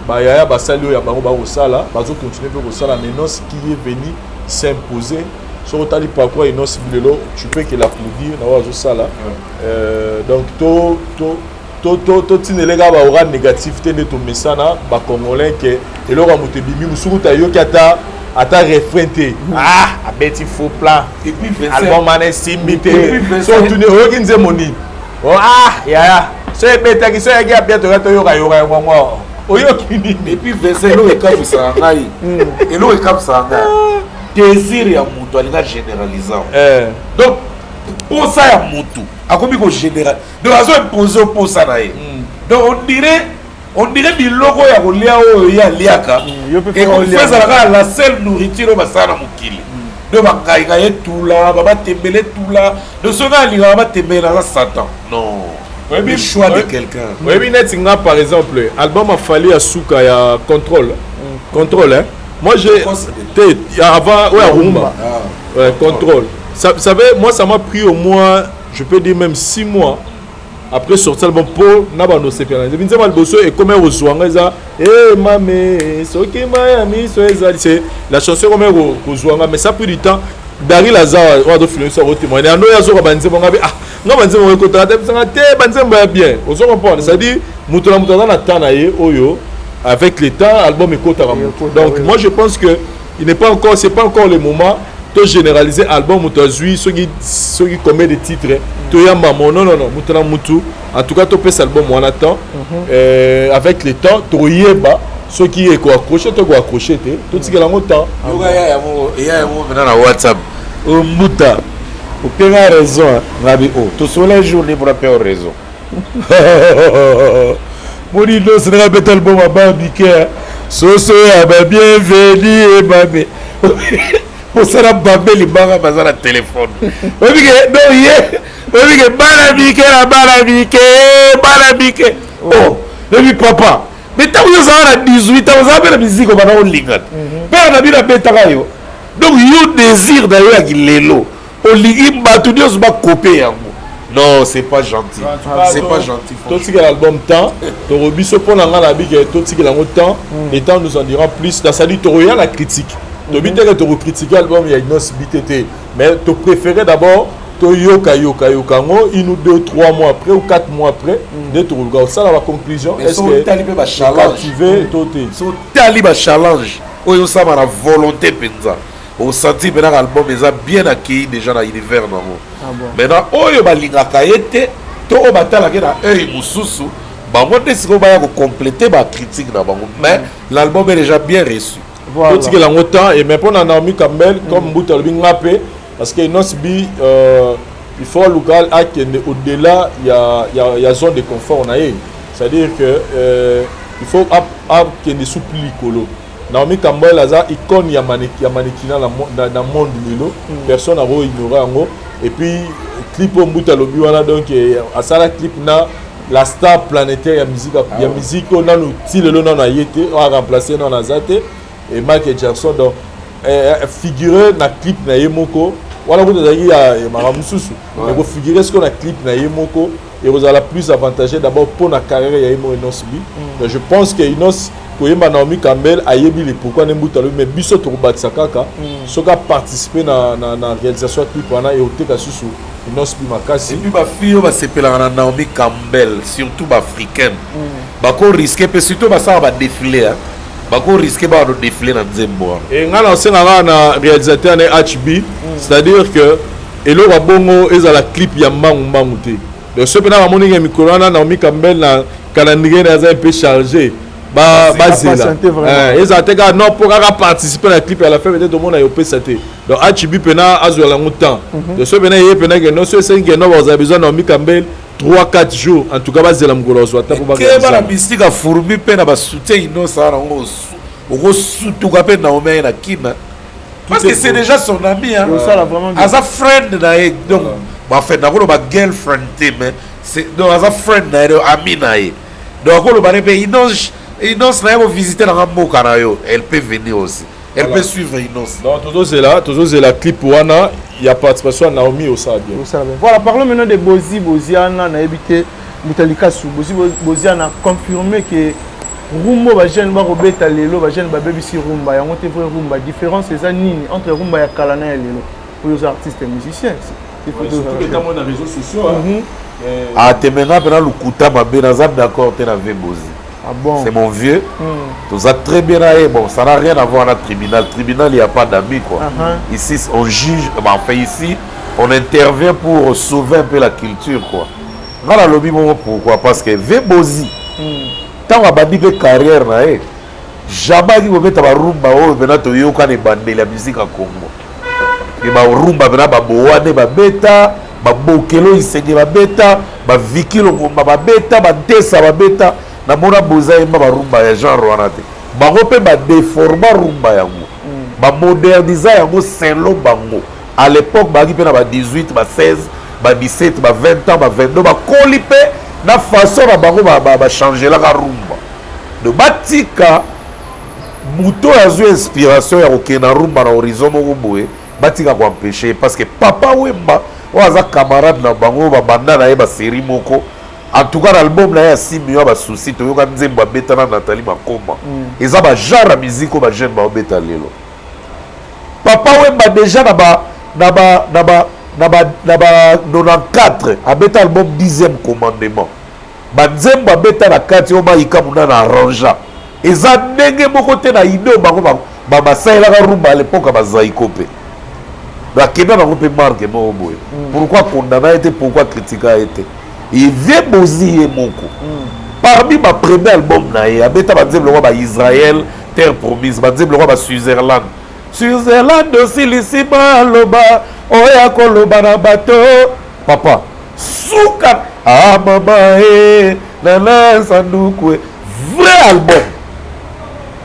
Bayaya basali oyo ya bango, bakosala, bazocontinue mpe kosala, mais Innoss qui est venu s'imposer. Soki otali parcours ya Innoss'B lelo, tu peux que l'applaudir na oyo azosala. Donc totindele kaka baora négatif te nde tomesana bacongolais ke eloko ya moto ebimi, mosuku tayoki ata refrain te, ah, abeti faux plan. Et puis 25 Album wana esimbi te. Et puis 25 So otuni, oyoki nzembo nini? Oh, ah yaya, so ebetaki, so eyaki ya bien, toka toyoka yoka yango, oyoki nini? Et puis Vincent, eloko ekamisaka ngai, eloko ekamisaka ngai, désir ya moto alinga généralise. Donc posa ya motu akomi kogénéral, donc azoimpose posa na ye. Donc on dirait biloko ya kolia oyo ye aliaka Yo mpe faut olia. ezala kaka la seule nourriture oyo basala na mokili. Donc bangainga etula, babatembele etula. Donc soki alingaka batembele, naza satan? Non. Le choix de quelqu'un. Oyebi, neti nga par exemple, album a Fally ya suka ya Contrôle, Contrôle, hein? Moi j'ai te avant oyo ya Rumba. Ouais, Contrôle, ça veut, moi ça m'a pris au moins, je peux dire même 6 mois après sortir album mpo na bando osepela. Nzebi nzembo ya liboso ekoma kozwa nga eza e mame soki mai ya miso ezali, c'est la chanson ekoma kozwa nga, mais ça pris du temps. Daril aza oyo azofilme biso, akotémoigne ando oyo azoka banzembo nga be, ah, nga banzembo ekotaka te, bisanga te banzembo ya bien. Ozo comprendre, c'est à dire moto na moto aza na temps na ye oyo, avec le temps album ekotaka moto. Donc moi je pense que il n'est pas encore, c'est pas encore le moment to généraliser album, moto azwi soki combien de titres, toyamba mo. Non, non, non, moto na motu, en tout cas topesa album wana temps. Avec le temps toyeba soki ekoaccroche to ekoaccroche te, totikela yango temps. Yoka ya yango, eya yango mpena na WhatsApp. Mbuta openga raison ngabi o tosola journée mpona mpe raison moni nyonso ndenge abeta album abamike soso ya babienveni ebambe posala bambe libanga baza na telefone. Oyebike donc ye oyebike bana mike na bana mike, bana mike o oyebi papa. Mais ntango yo ozala na 18 ans, ozala mpe na miziki, obanda kolinga te pere na bino abetaka yo. Donc yo désir na yo ya kilelo, olingi bato nyonso bakope yango. Non, c'est pas gentil, c'est pas gentil. Totikela album temps. Toko biso mpo na ngai na bike, totikela yango temps, le temps nous en dira plus. Nasali tokoya na critique, tobi teke tokocritique album ya Innoss'B te te, mais topréféré d'abord toyoka yoka yoka yango une ou deux, 3 mois après ou 4 mois après nde tokoluka kosala baconclusion. Est-ce que otali mpe bachallenge to te? So otali bachallenge oyo osala na volonté mpenza, osanti mpenaka album eza bien accueilli déjà na univers nango. Maintenant oyo balingaka ye te to oyo batalaka ye na œil mosusu, bango nde sikoyo baya kocompléter bacritique na bango, mais l'album est déjà bien reçu. Totikela yango temps. Et mais mpo na Naomi Campbell, comme mbuta alobi, nga mpe, parce que Innoss'B, il faut aluka akende au-delà ya zone de confort na ye, c'est-à-dire que il faut akende su plus likolo. Naomi Campbell aza icône ya mannequinat na monde lelo. Personne ako ignore yango. Et puis clip oyo mbuta alobi wana, donc asala clip na la star planétaire ya musique, ya musique oyo nanu ti lelo nanu aye te, oyo aremplace nanu aza te, et Michael Jackson. Donc figure na clip na ye moko wana kuta ezalaki ya makambo mosusu, ekofigure sikoyo na clip na ye moko, ekozala plus avantageux d'abord mpo na carrière ya ye moko Innoss'B. Donc je pense que Innoss koyemba Naomi Campbell, ayebi le pourquoi nde mbuta alobi, mais biso tokobakisa kaka soki aparticipe na réalisation ya clip wana, eoteka susu Innoss'B makasi. Et puis bafille oyo basepelaka na Naomi Campbell, surtout baafricaine, bakorisque mpe, surtout basalaka badéfilé, bakorisque baka no défilé na nzembo wana. E ngai na osenga kaka na réalisateur na HB, c'est-à-dire que eloko ya bongo ezala clip ya mbangu mbangu te. Donc soki mpena bamoni ke mikolo wana Naomi Campbell na calendrier na aza un peu chargé, bazela, ezala te kaka non mpo kaka participer na clip à la fin peut-être omona yopesa te. Donc HB mpena azwela yango temps. Donc soki mpena ye mpena ke non, so esengi ke non, bazala besoin Naomi Campbell. 3 4 jours, en tout cas bazela mokolo azwa ata mpo keba na mystique ya fourmi mpe na basoutien inosa wana yango okosutuka mpe Naomi aye na kina, parce que c'est déjà son ami, hein. Osala vraiment bien. Aza friend na ye, donc en fait nakoloba girlfriend te, mais c'est donc aza friend na ye, donc ami na ye. Donc akoloba ne mpe Innoss, Innoss na ye kovisite nanga mboka na yo, elle peut venir aussi, elle peut suivre Innoss. Donc tozozela clip wana ya participation ya Naomi, osala bien. Osala bien. Voilà, parlons maintenant de Bozi Boziana. Nayebi te, Mutalikasu, Bozi Boziana confirmé que rumba bajeune bakobeta lelo, bajeune babebisi rumba yango te. Vrai rumba, différence eza nini entre rumba ya kala na ya lelo? Oyo oza artiste musicien. Surtout na réseaux sociaux, hein. Atemenga mpena lokuta mabe, naza d'accord te na vieux Bozi. Ah bon? C'est mon vieux. Toza très bien na ye. Bon, ça n'a rien à voir na tribunal. Tribunal, il y a pas d'amis, quoi. Ici on juge, bah, enfin ici on intervient pour sauver un peu la culture, quoi. Nga nalobi bongo pourquoi? Parce que vieux Bozi, ntango abandi mpe carrière na ye, jamais aki kobeta barumba oyo mpena toyoka na ebandeli ya musique ya Congo. E barumba mpena babowane babeta, babokelo isenge babeta, baviki longomba babeta, bantesa babeta. Namona Boza yemba barumba ya genre wana te. Bango mpe badeforma rumba yango, bamoderniza yango selon bango. À l'époque bazalaki mpe na ba 18, ba 16, ba 17, ba 20 ans, ba 22, bakoli mpe na façon na bango bachangelaka rumba. Donc batika moto oyo azwi inspiration ya kokende na rumba na horizon moko boye, batika koempêche, parce que Papa Wemba oyo aza camarade na bango oyo babanda na ye basérie moko. En tout cas, na album na ye ya 6 millions ya basusi, toyoka nzembo abeta na Nathalie Makoma. Eza bagenre ya musique oyo bajeune baobeta lelo. Papa Wemba déjà na ba 94 abeta album 10e commandement. Banzembo abeta na kati oyo bayika muna na arrangea, eza ndenge moko te na ide oyo bango basalelaka rumba à l'époque ya bazaiko. Mpe bakenda bango mpe marke moko boye. Pourquoi condamna ye te? Pourquoi kritika ye te? Vieux Bozi ye moko, parmi bapremier album na ye, abeta banzembo lokwa baIsraël terre promise, banzembo lokwa baSwitzerland. Switzerland osilisi maloba oya koloba na bato papa suka. Ah mama e nana sanduku e. Vrai album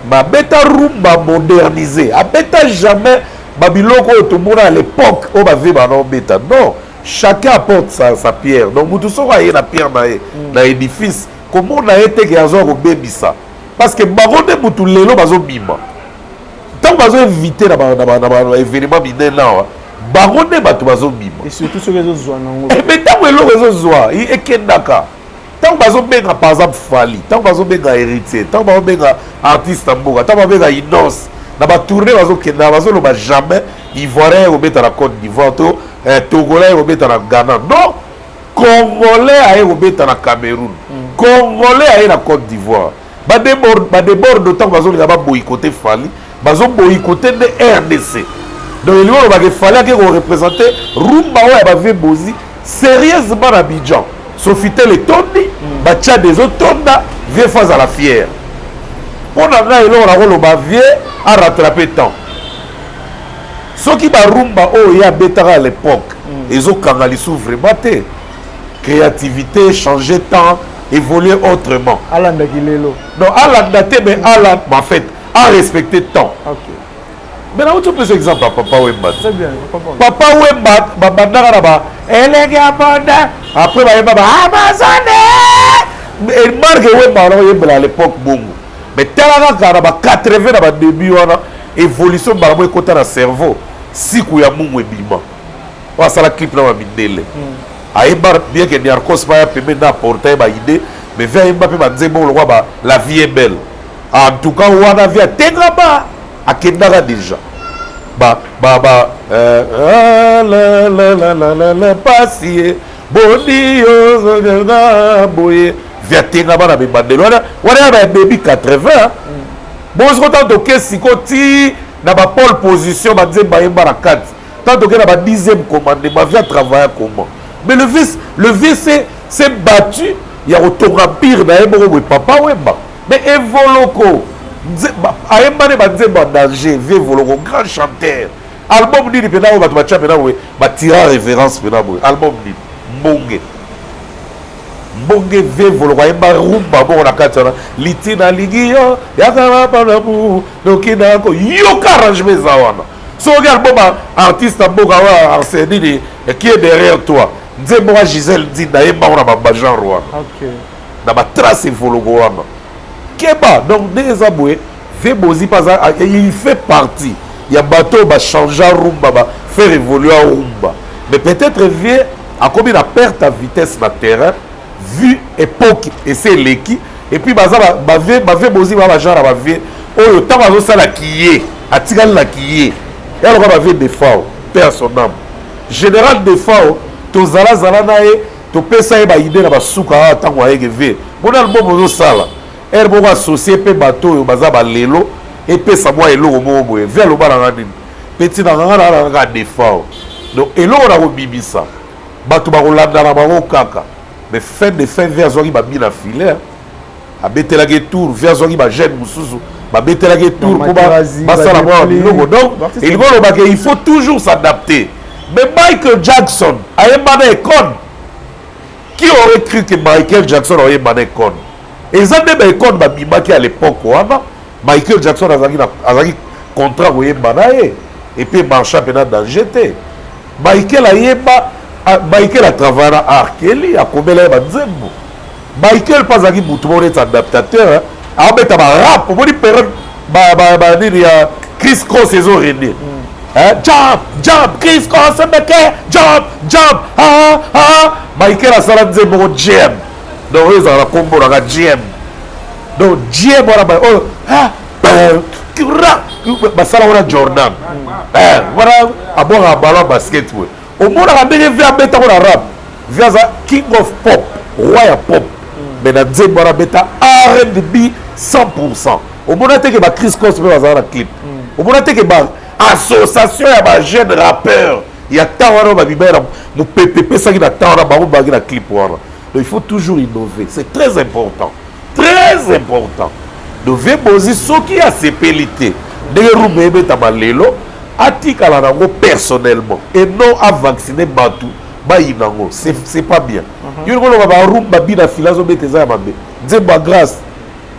babeta rumba modernisé, abeta jamais babiloko oyo tomona à l'époque oyo bavieux bana obeta. Non, chacun apporte sa pierre. Donc motu soko aye na pierre na ye na édifice, komona ye teke azwa kobebisa, parce que bango nde motu lelo bazobima. Ntango bazoinvite na baévénement minene awa, bango nde bato bazobima. Et surtout soki ezozwa nango. Mais ntango eloko ezozwa ekendaka, ntango bazobenga par exemple Fally, ntango bazobenga Héritier, ntango bazobenga artiste ya mboka, ntango bazobenga Innoss na batournée bazokenda, bazoloba jamais Ivoirien aye kobeta na Côte d'Ivoire to Togolais aye kobeta na Ghana. Non, Congolais aye kobeta na Cameroun, Congolais aye na Côte d'Ivoire. Badéborde ntango bazolinga baboyikote Fally, bazoboyikote nde RDC. Donc elingi olobaka Fally ake koreprésente rumba oyo ya bavieux Bozi sérieusement na Abidjan, Sofitel etondi, bachad ezotonda. Vieux faut azala fier. Mpo na ngai, eloko nakoloba, vieux arattrape temps. Soki barumba oyo ye abetaka à l'époque ezokanga lisu vraiment te, créativité, changer temps, évoluer autrement. Alandaki lelo. Non, alanda te, mais alanda en fait arespecter temps. Mais nauti opesa exemple ya Papa Wemba. Très bien, je comprends. Papa Wemba babandaka na ba elenge ya bonda, après bayemba ba Amazone. Marke Wemba wana oyembela à l'époque bongo, mais tala kaka na ba 80, na badébut wana, évolution mbala mo ekota na cerveau. Siku ya Mungu ebima oyo asala clip na bamindele, ayemba bien que Niarcos baya pembeni na apporta ye baidée, mais vieux ayemba mpe banzembo lokwa ba La vie est belle. En tout cas wana vieux atengama, akendaka déjà ba ba ba ah, la la la la la la pasi ye boni yo na boye. Vieux atengama na bebandelo wana wana ya badébut 80. Bongo siko ntango toke siko ti na bapole position, banzembo bayemba na kati, ntango toke na ba 10e commandement, vieux atravailla comment? Mais le vieux s'est battu ya kotonga empire na ye moko boye, Papa Wemba. Mais Evoloko ayemba nde banzembo ya danger. Vieux Evoloko, grand chanteur, album nini mpena oyo bato batya mpena boye, batira référence mpena boye? Album nini? Mbonge. Mbonge ve voloko ayemba rumba moko na kati wana liti nalingi yo yakalapanabu noki nako yoka arrangement eza wana. Soki album artiste ya mboka oyo Arsène nini qui est derrière toi, nzembo wa Gisèle Nzinda ayemba ngo na ba genre wana, na ba trace evoloko wana. Keba donc ndenge eza boye, ve Bozi mpe aza, il fait partie ya bato oyo bachangea rumba, ba faire évoluer rumba, mais peut-être vie akomi na perte ya vitesse na terrain vu époque ese eleki. Et puis baza bavie bavie Bozi ba bagenre ya bavie oyo ntango azosala kiye atikali na kiye ya loka bavie Defao, paix à son âme, général Defao, tozalazala na ye, topesa ye baide na basuka awa ntango ayeke vie mona album ozosala ere moko associe mpe bato oyo baza balelo epesa mwa eloko moko boye. Vie aloba nanga nini peti na nganga na kaka Defao, donc eloko na kobimisa bato bakolanda na bango kaka. Mais fin de fin vie azwaki babina filet, abetelaki tour, vie azwaki bajeune mosusu babetelaki tour mpo basala mwa biloko. Donc elingi olobaka il faut toujours s'adapter. Mais Michael Jackson ayemba na Akon. Qui aurait cru que Michael Jackson ayemba na Akon? Eza nde baekone babimaki à l'époque wana. Michael Jackson azalaki contrat koyemba na ye et puis marcha mpe na danger te. Michael ayemba, Michael atravailla na R. Kelly, akomela ye banzembo. Michael mpe azalaki motu moko neti adaptateur, abeta barap. Omoni période banini ya Chris Cross ezo rene, jump jump Chris Cross meke jump jump, ah, ah. Michael asala nzembo moko gm, donc oyo ezalaka na nkombo nanga gm. Donc gm wana oyo basala wana Jordan wana abwakaka ballon basket boye, omonaka ndenge vie abetango na rap. Vie aza king of pop, roi ya pop, mais na nzembo wana abeta R&B 100. Omona te ke ba Chris Cross mpe bazala na clip? Omona te ke ba association ya ba jeune rappeur ya temps wana oyo babimaki na mopepe epesaki na temps wana, bango bazalaki na clip wana? Donc il faut toujours innover, c'est très important, très important. Donc vie Bozi soki asepeli te ndenge rumba ebetama lelo, atikala nango personnellement et non avaccine bato bayina yango, c'est pas bien. Yo koloba barumba bina fila azobeta eza ya mabe. Nzembo ya grâce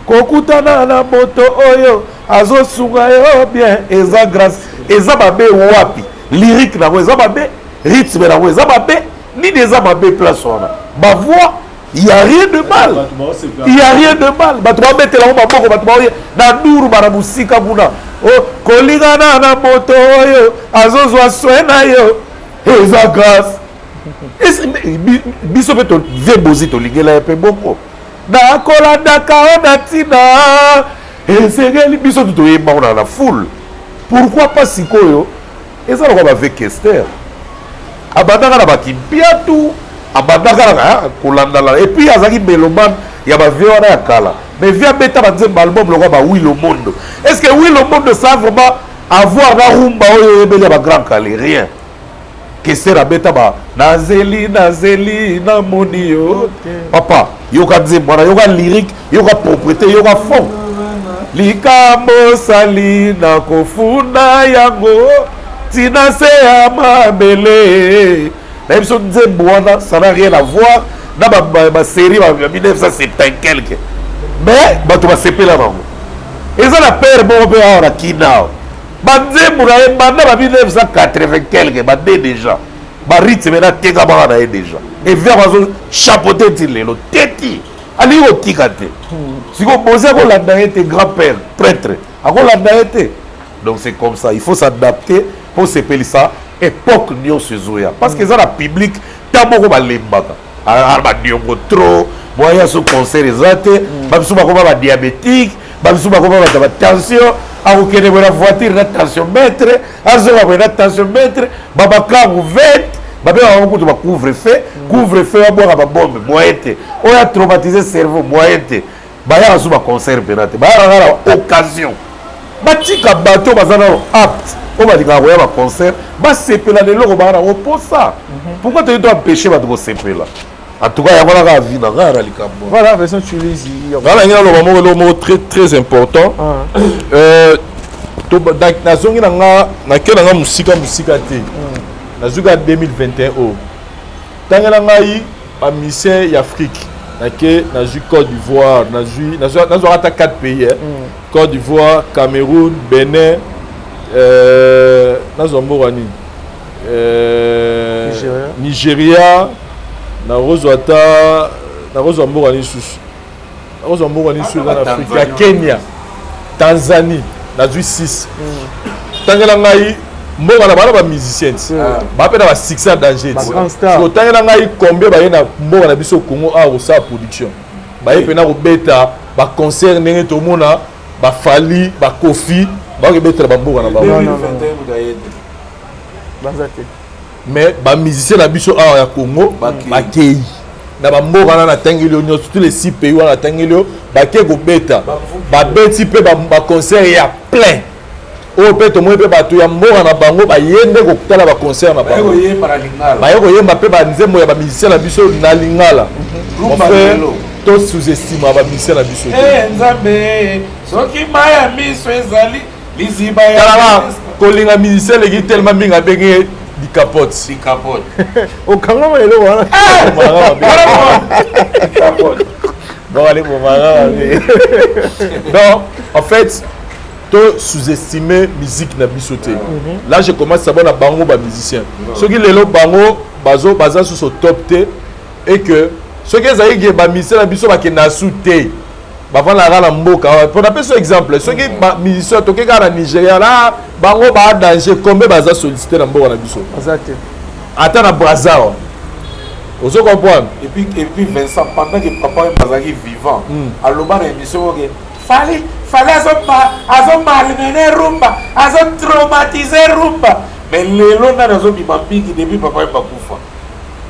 kokutana na moto oyo azosunga yo bien eza grâce, eza mabe wapi? Lyrique nango eza mabe? Rythme nango eza mabe? Nini eza mabe place wana? Bavoix, il y a rien de mal, il y a rien de mal. Bato babetela yango maboko, bato baoye na duru bana mosika kuna o kolingana na moto oyo azozwa soin na yo eza grâce. Biso mpe vie Bozi tolingela ye mpe bongo nakolandaka o na ntina esengeli biso tu toyemba ngo na foule. Pourquoi pas sikoyo eza lokola bave Kester abandaka na bakimpiatu, abandaka na kolandala et puis azalaki mélomane ya bavie wana ya kala. Mais vie abeta banzembo album lokola ba Willo Mondo. Est ce que Willo Mondo, ça vraiment avoir na rumba oyo oyebeli ya bagrand kale? Rien. Kester abeta ba nazeli nazeli namoni yo papa, yoka nzembo wana, yoka lyrique, yoka propriété, yoka fond. Likambo osali na kofunda yango ntina se ya mabele na biso. Nzembo wana, ça n'a rien à voir na basérie ya 1970 quelque, mais bato basepela bango. Eza na père moko mpe awa na kina awa, banzembo na ye banda ba 1980 quelque bade déjà barythme na tekamaka na ye déjà evia bazo chapeauté ti lelo teti alingi kotika te. Sikoyo Bozi akolanda ye te, grand père prêtre akolanda ye te. Donc c'est comme ça, il faut s'adapter mpo sepelisa époque nyonso ezoya, parce que eza na public ntan moko balembaka badiongo trop moyen so concert eza te. Babiso bakoma badiabétique, babiso bakoma bato ya batension, akokende boye na voiture na tensiomètre, azonga boye na tensiomètre, babakangu 20 babengaka bango kutu bacouvre feu, couvre feu babwaka babombe moyen te, oyo atraumatise cerveau moyen te. Bayaka so baconcert mpena te, bayaka kaka na occasion. Batika bato baza nano apte oyo balingaka koya baconcert basepela na eloko baa nango mposa. Pourquoi toyi to empêche bato kosepela? En tout cas yango wana kaka vi na ngai na likambo. Voilà, version Tunisie. Nga na ngai naloba moko eloko moko très très important. Nazongi na nga, nake na nga mosika mosika te, nazwi kaka 2021 oyo. Ntangela ngai bamusicien ya Afrique. Nake nazwi Côte d'Ivoire, nazwi nazwaka ata 4 pays, eh. Côte d'Ivoire, Cameroun, Benin, nazwa mboka nini, Nigeria, nakozwa ata, nakozwa mboka nini susu, nakozwa mboka nini susu eza na Afrique ya Kenya, Tanzanie, nazwi 6. Tangela ngai mboka na bana bamusicien ti baa mpe na basuccès ya danger ti. Otangela ngai combien baye na mboka na biso Congo awa kosala production, baye mpena kobeta baconcert ndenge tomona baFally, baKoffi bakobetela bamboka na bango? Baza te. Mais bamusicien na biso awa ya Congo bakei na bamboka wana natangeli yo nyonso, tous les six pays wana natangeli yo, bakei kobeta, babeti mpe baconcert ya plein oyo mpe tomoni mpe bato ya mboka na bango baye nde kotala baconcert na bango, baye koyemba mpe banzembo ya bamusicien na biso na lingala. Mon frère, to sous-estima bamusicien na biso te. Nzambe, soki mai ya miso ezali liziba. Talaka, kolinga musicien eleki tellement mingi, abenge likapote. Likapote. Okangama eloko wana. Bon, allez, bon, donc en fait to sous-estimer musique na biso te. Là je commence à na bango bamusicien, soki lelo bango bazo baza susu top te et que soki ezalaki ke bamusicien na biso bakenda su te, bavandaka na mboka. Mpo napesa exemple, soki bamusicien toke kaka na Nigeria na bango baa danger, combien baza sollicité na mboka na biso? Baza te. Ata na Braza ozo comprendre. Et puis Vincent, pendant que papa oyo azalaki vivant, aloba na émission oke Fally, Fally azomalmener rumba, azotraumatiser rumba. Mais lelo nani azobima mingi depuis papa oyo bakufa,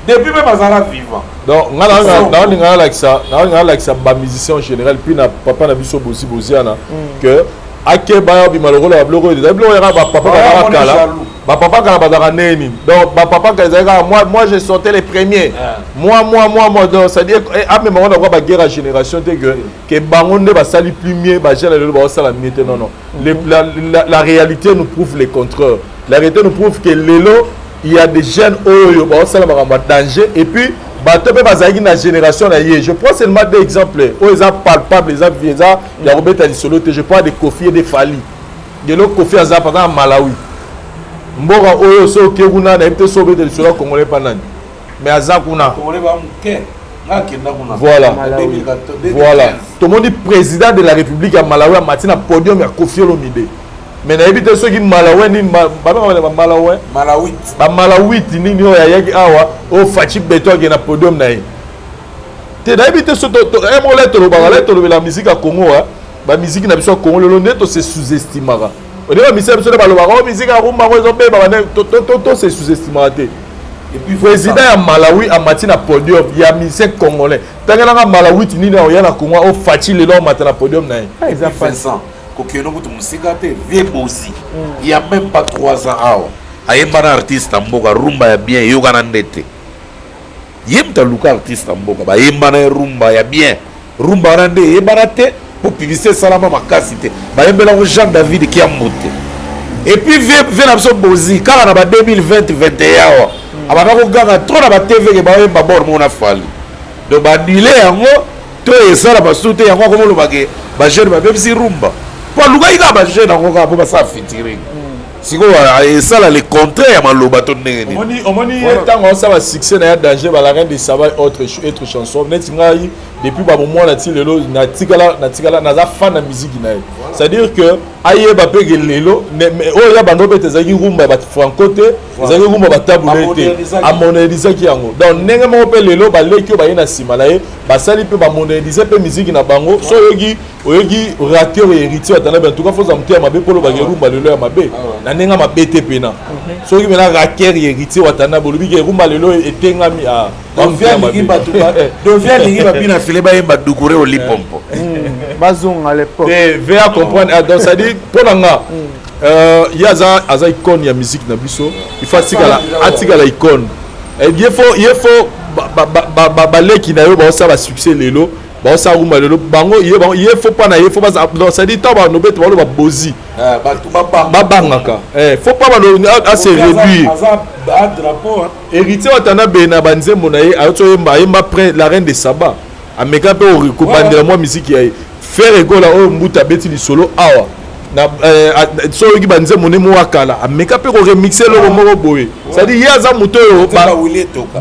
depuis mpe bazala vivant? Donc nga naolinga nalakisa bamusicien en général, puis na papa na biso Bozi Boziana, que akeba ya obima lokola babiloko oyo ezali biloko yaka bapapa bazalaka kala. Bapapa kala bazalaka ndenge nini? Donc bapapa kala ezali kaka moi, moi je sortais les premiers, moi, moi, moi, moi. Donc c'est à dire amema wana kwa baguerre ya génération te, que bango nde basali plus mieux, bajeune lelo baosala mieux te. Non, non, la réalité nous prouve le contraire. La réalité nous prouve que lelo il y a des jeunes oyo baosala makambo ya danger et puis bato mpe bazalaki na génération na ye. Je prends seulement deux exemples oyo eza palpable, eza ya kobeta lisolo te. Je prends de Koffi et de Fally. Lelo Koffi aza par na Malawi, mboka oyo so oke kuna nayebi te so obeta lisolo ya Congolais mpa nani, mais aza kuna. Voilà, tomoni président de la République ya Malawi amati na podium ya Koffi Olomide, mais nayebi te soki Malawi nini, babengaka Bamalawi, Bamalawiti nini oyo ayaki awa oyo Fatshi Béton akende na podium na ye te. Nayebi te so moko le tolobaka, le tolobela musique ya Congo, bamusike na biso ya Congo lelo nde tose sous-estimaka. Onde bamusike na biso nde balobaka o musique ya rumba ngo ezobeba, to se sous-estimaka te. Président ya Malawi amati na podium ya musicien congolais. Ntangelanga Malawiti nini aoya na Congo oyo Fatshi lelo amata na podium na ye? Eza Vincent, kokende kutu mosika te, vieux Bozi, il y a même pas 3 ans awa ayemba na artiste ya mboka rumba ya bien, eyokana nde te. Ye moto aluka artiste ya mboka, bayemba na ye rumba ya bien. Rumba wana nde eyebana te mpo publicité esalama makasi te. Bayembelango Jean David Kiambo te. Et puis vieux na biso Bozi, kaka na ba 2020 21 awa, abanda koganga trop na batv ke bayemba bor moko na Fally. Donc baannuler yango to esala basusu te. Yango akomoloba ke bajeune babebisi rumba, mpo alukaki kaka bajeune yango kaka mpo basala featuring. Sikoyo esala le contraire ya maloba to ndenge nini? Omoni ye ntango asala succès na ya danger, ba La Reine de Saba, autre chanson neti ngai depuis bamomwana ti lelo natikala naza fan na musique na ye. C'est à dire que ayeba mpe ke lelo oyo ya bando mpe ezalaki rumba ya bafranco te, ezalaki rumba baTabu Ley te, amodernisaki yango. Donc ndenge moko mpe lelo baleki oyo baye na nsima na ye basali mpe bamoderniser mpe musique na bango. So oyoki racker Héritier Watanabe, en tout cas foza motu ya mabe mpo olobaka rumba lelo ya mabe na ndenge mabe te. Pena soki mpena racker Héritier Watanabe olobi ke rumba lelo etengami. Dovi alingi babina file bayemba dukure olipompo. Bazonga l'époque. Va comprendre. Donc c'est à dire mpo na nga, ye aza icône ya musique na biso, il faut atikala icône. Ye faut baleki na yo baosala basuccès lelo, baosala rumba lelo, bango ye faut mpa na ye faut baza. Donc c'est à dire ntango banobete baloba Bozi, babangaka, faut pas ase réduire. Héritier Watanabe na banzembo na ye ayoti oyemba, ayemba La Reine de Saba. Ameka mpe kobandela mwa miziki ya ye. Ferre Gola oyo mbuta abeti lisolo awa na so oyoki banzembo nde moko akala, ameka mpe koremixe eloko moko boye. C'est-à-dire ye aza moto oyo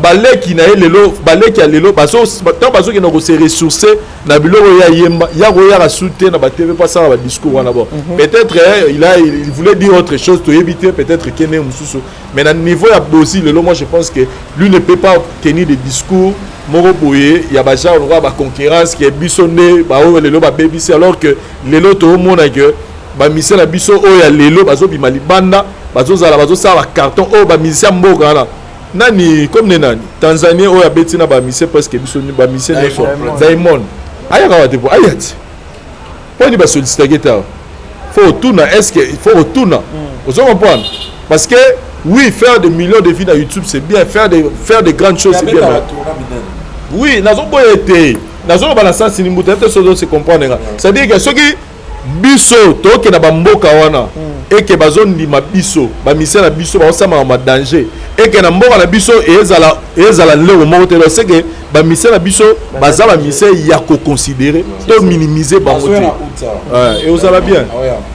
baleki na ye lelo, baleki ya lelo, ntango bazokenda kose ressourcer na biloko ya yemba ya koyaka su te na batv mpo asala badiscours wana. Bon, peut-être il voulait dire autre chose, toyebi te, peut-être kende mosusu. Mais na niveau ya Bozi lelo, moi je pense que lui ne peut pas tenir des discours moko boye ya bagenre lokola baconcurrence ke biso nde baoyo lelo babebisi, alors que lelo toomona ke bamusicien na biso oyo ya lelo bazobima libanda, bazozala, bazosala bacarton oyo bamusicien ya mboka wana. Nani comme ne nani Tanzanien oyo abeti na bamusicien, presque biso bamusicien nyonso, Diamond ayaka wa te po aya ti mpo nini basollicitaki te awa? Faut otuna, est ce que faut otuna, ozo comprendre? Parce que oui, faire des millions de vues na YouTube, c'est bien, faire de grandes choses, c'est bien, mais oui, nazoboya ete nazoloba na sens ni mbuta te, sozo se comprendre nga. C'est à dire que soki biso tokende bamboka wana eke bazondima biso, bamusicien na biso baosamaka ma danger, eke na mboka na biso ezala ndenge moko te. Donc c'est que bamusicien na biso baza bamusicien ya koconsidérer, to minimiser bango te, et ozala bien,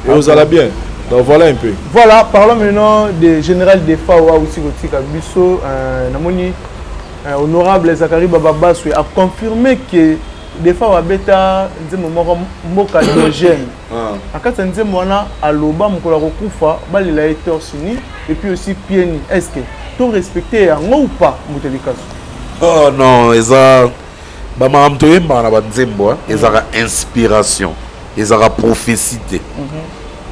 et ozala bien. Donc voilà un peu. Voilà, parlons maintenant de Général Defao auti kotika biso. Namoni honorable Zacharie Bababaswe a confirmé que Defao abeta nzembo moko, Mboka Diogène. Na kati ya nzembo wana aloba mokolo ya kokufa balela ye torse nu et puis aussi pieds nus. Est ce que to respecte yango ou pas, moto likaso? Oh non, eza bamakambo toyembaka na banzembo, ezalaka inspiration, ezalaka prophétie te.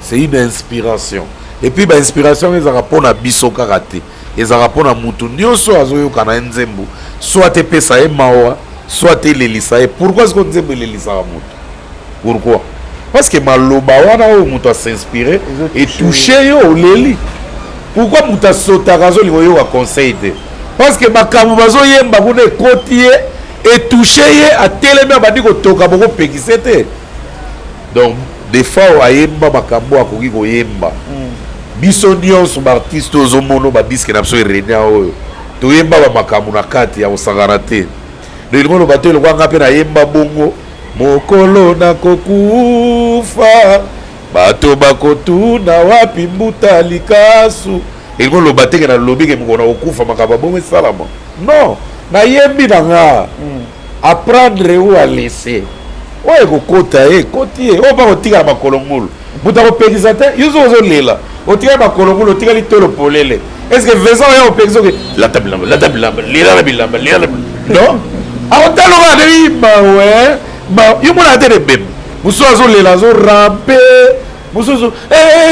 C'est une inspiration et puis bainspiration ezalaka mpona biso kaka te, ezalaka mpona mutu nyonso azoyoka na ye nzembo, soit epesa ye mawa, soit elelisa ye. Pourquoi siko nzembo elelisaka motu? Pourquoi? Parce que maloba wana oyo moto as'inspire etouche yo, oleli. Pourquoi moto asotaka, azolinga oyoka conseil te? Parce que makambo bazoyemba kuna ekoti ye, etouche ye, atelemi, abandi kotoka, bokopekise te. Donc des fois ayemba makambo akoki koyemba. Biso nyonso baartiste ozomona badisque na biso erenia oyo toyemba bamakambo na kati ya kosangana te. Donc elingi oloba te lokwa nga mpe nayemba bongo, mokolo nakokufa bato bakotuna wapi mbuta likasu, elingi oloba teke nalobi ke mokolo nakokufa makambo bongo esalama. Non, nayembi na nga, à prendre ou à laisser. Oyo ekokota ye, ekoti ye, oyo mpa kotikala makolo ngulu, moto akopekisa te. Yo soki ozolela, otikali makolo ngulu, otikali tolo polele, est ce que Vincent oya kopekisa oke lata bilamba, lata bilamba, lela na bilamba, lela na bilamba? Non, akotala kaka ndenge mawe yo monaka te. Ebembe mosusu azolela, azorampe, mosusu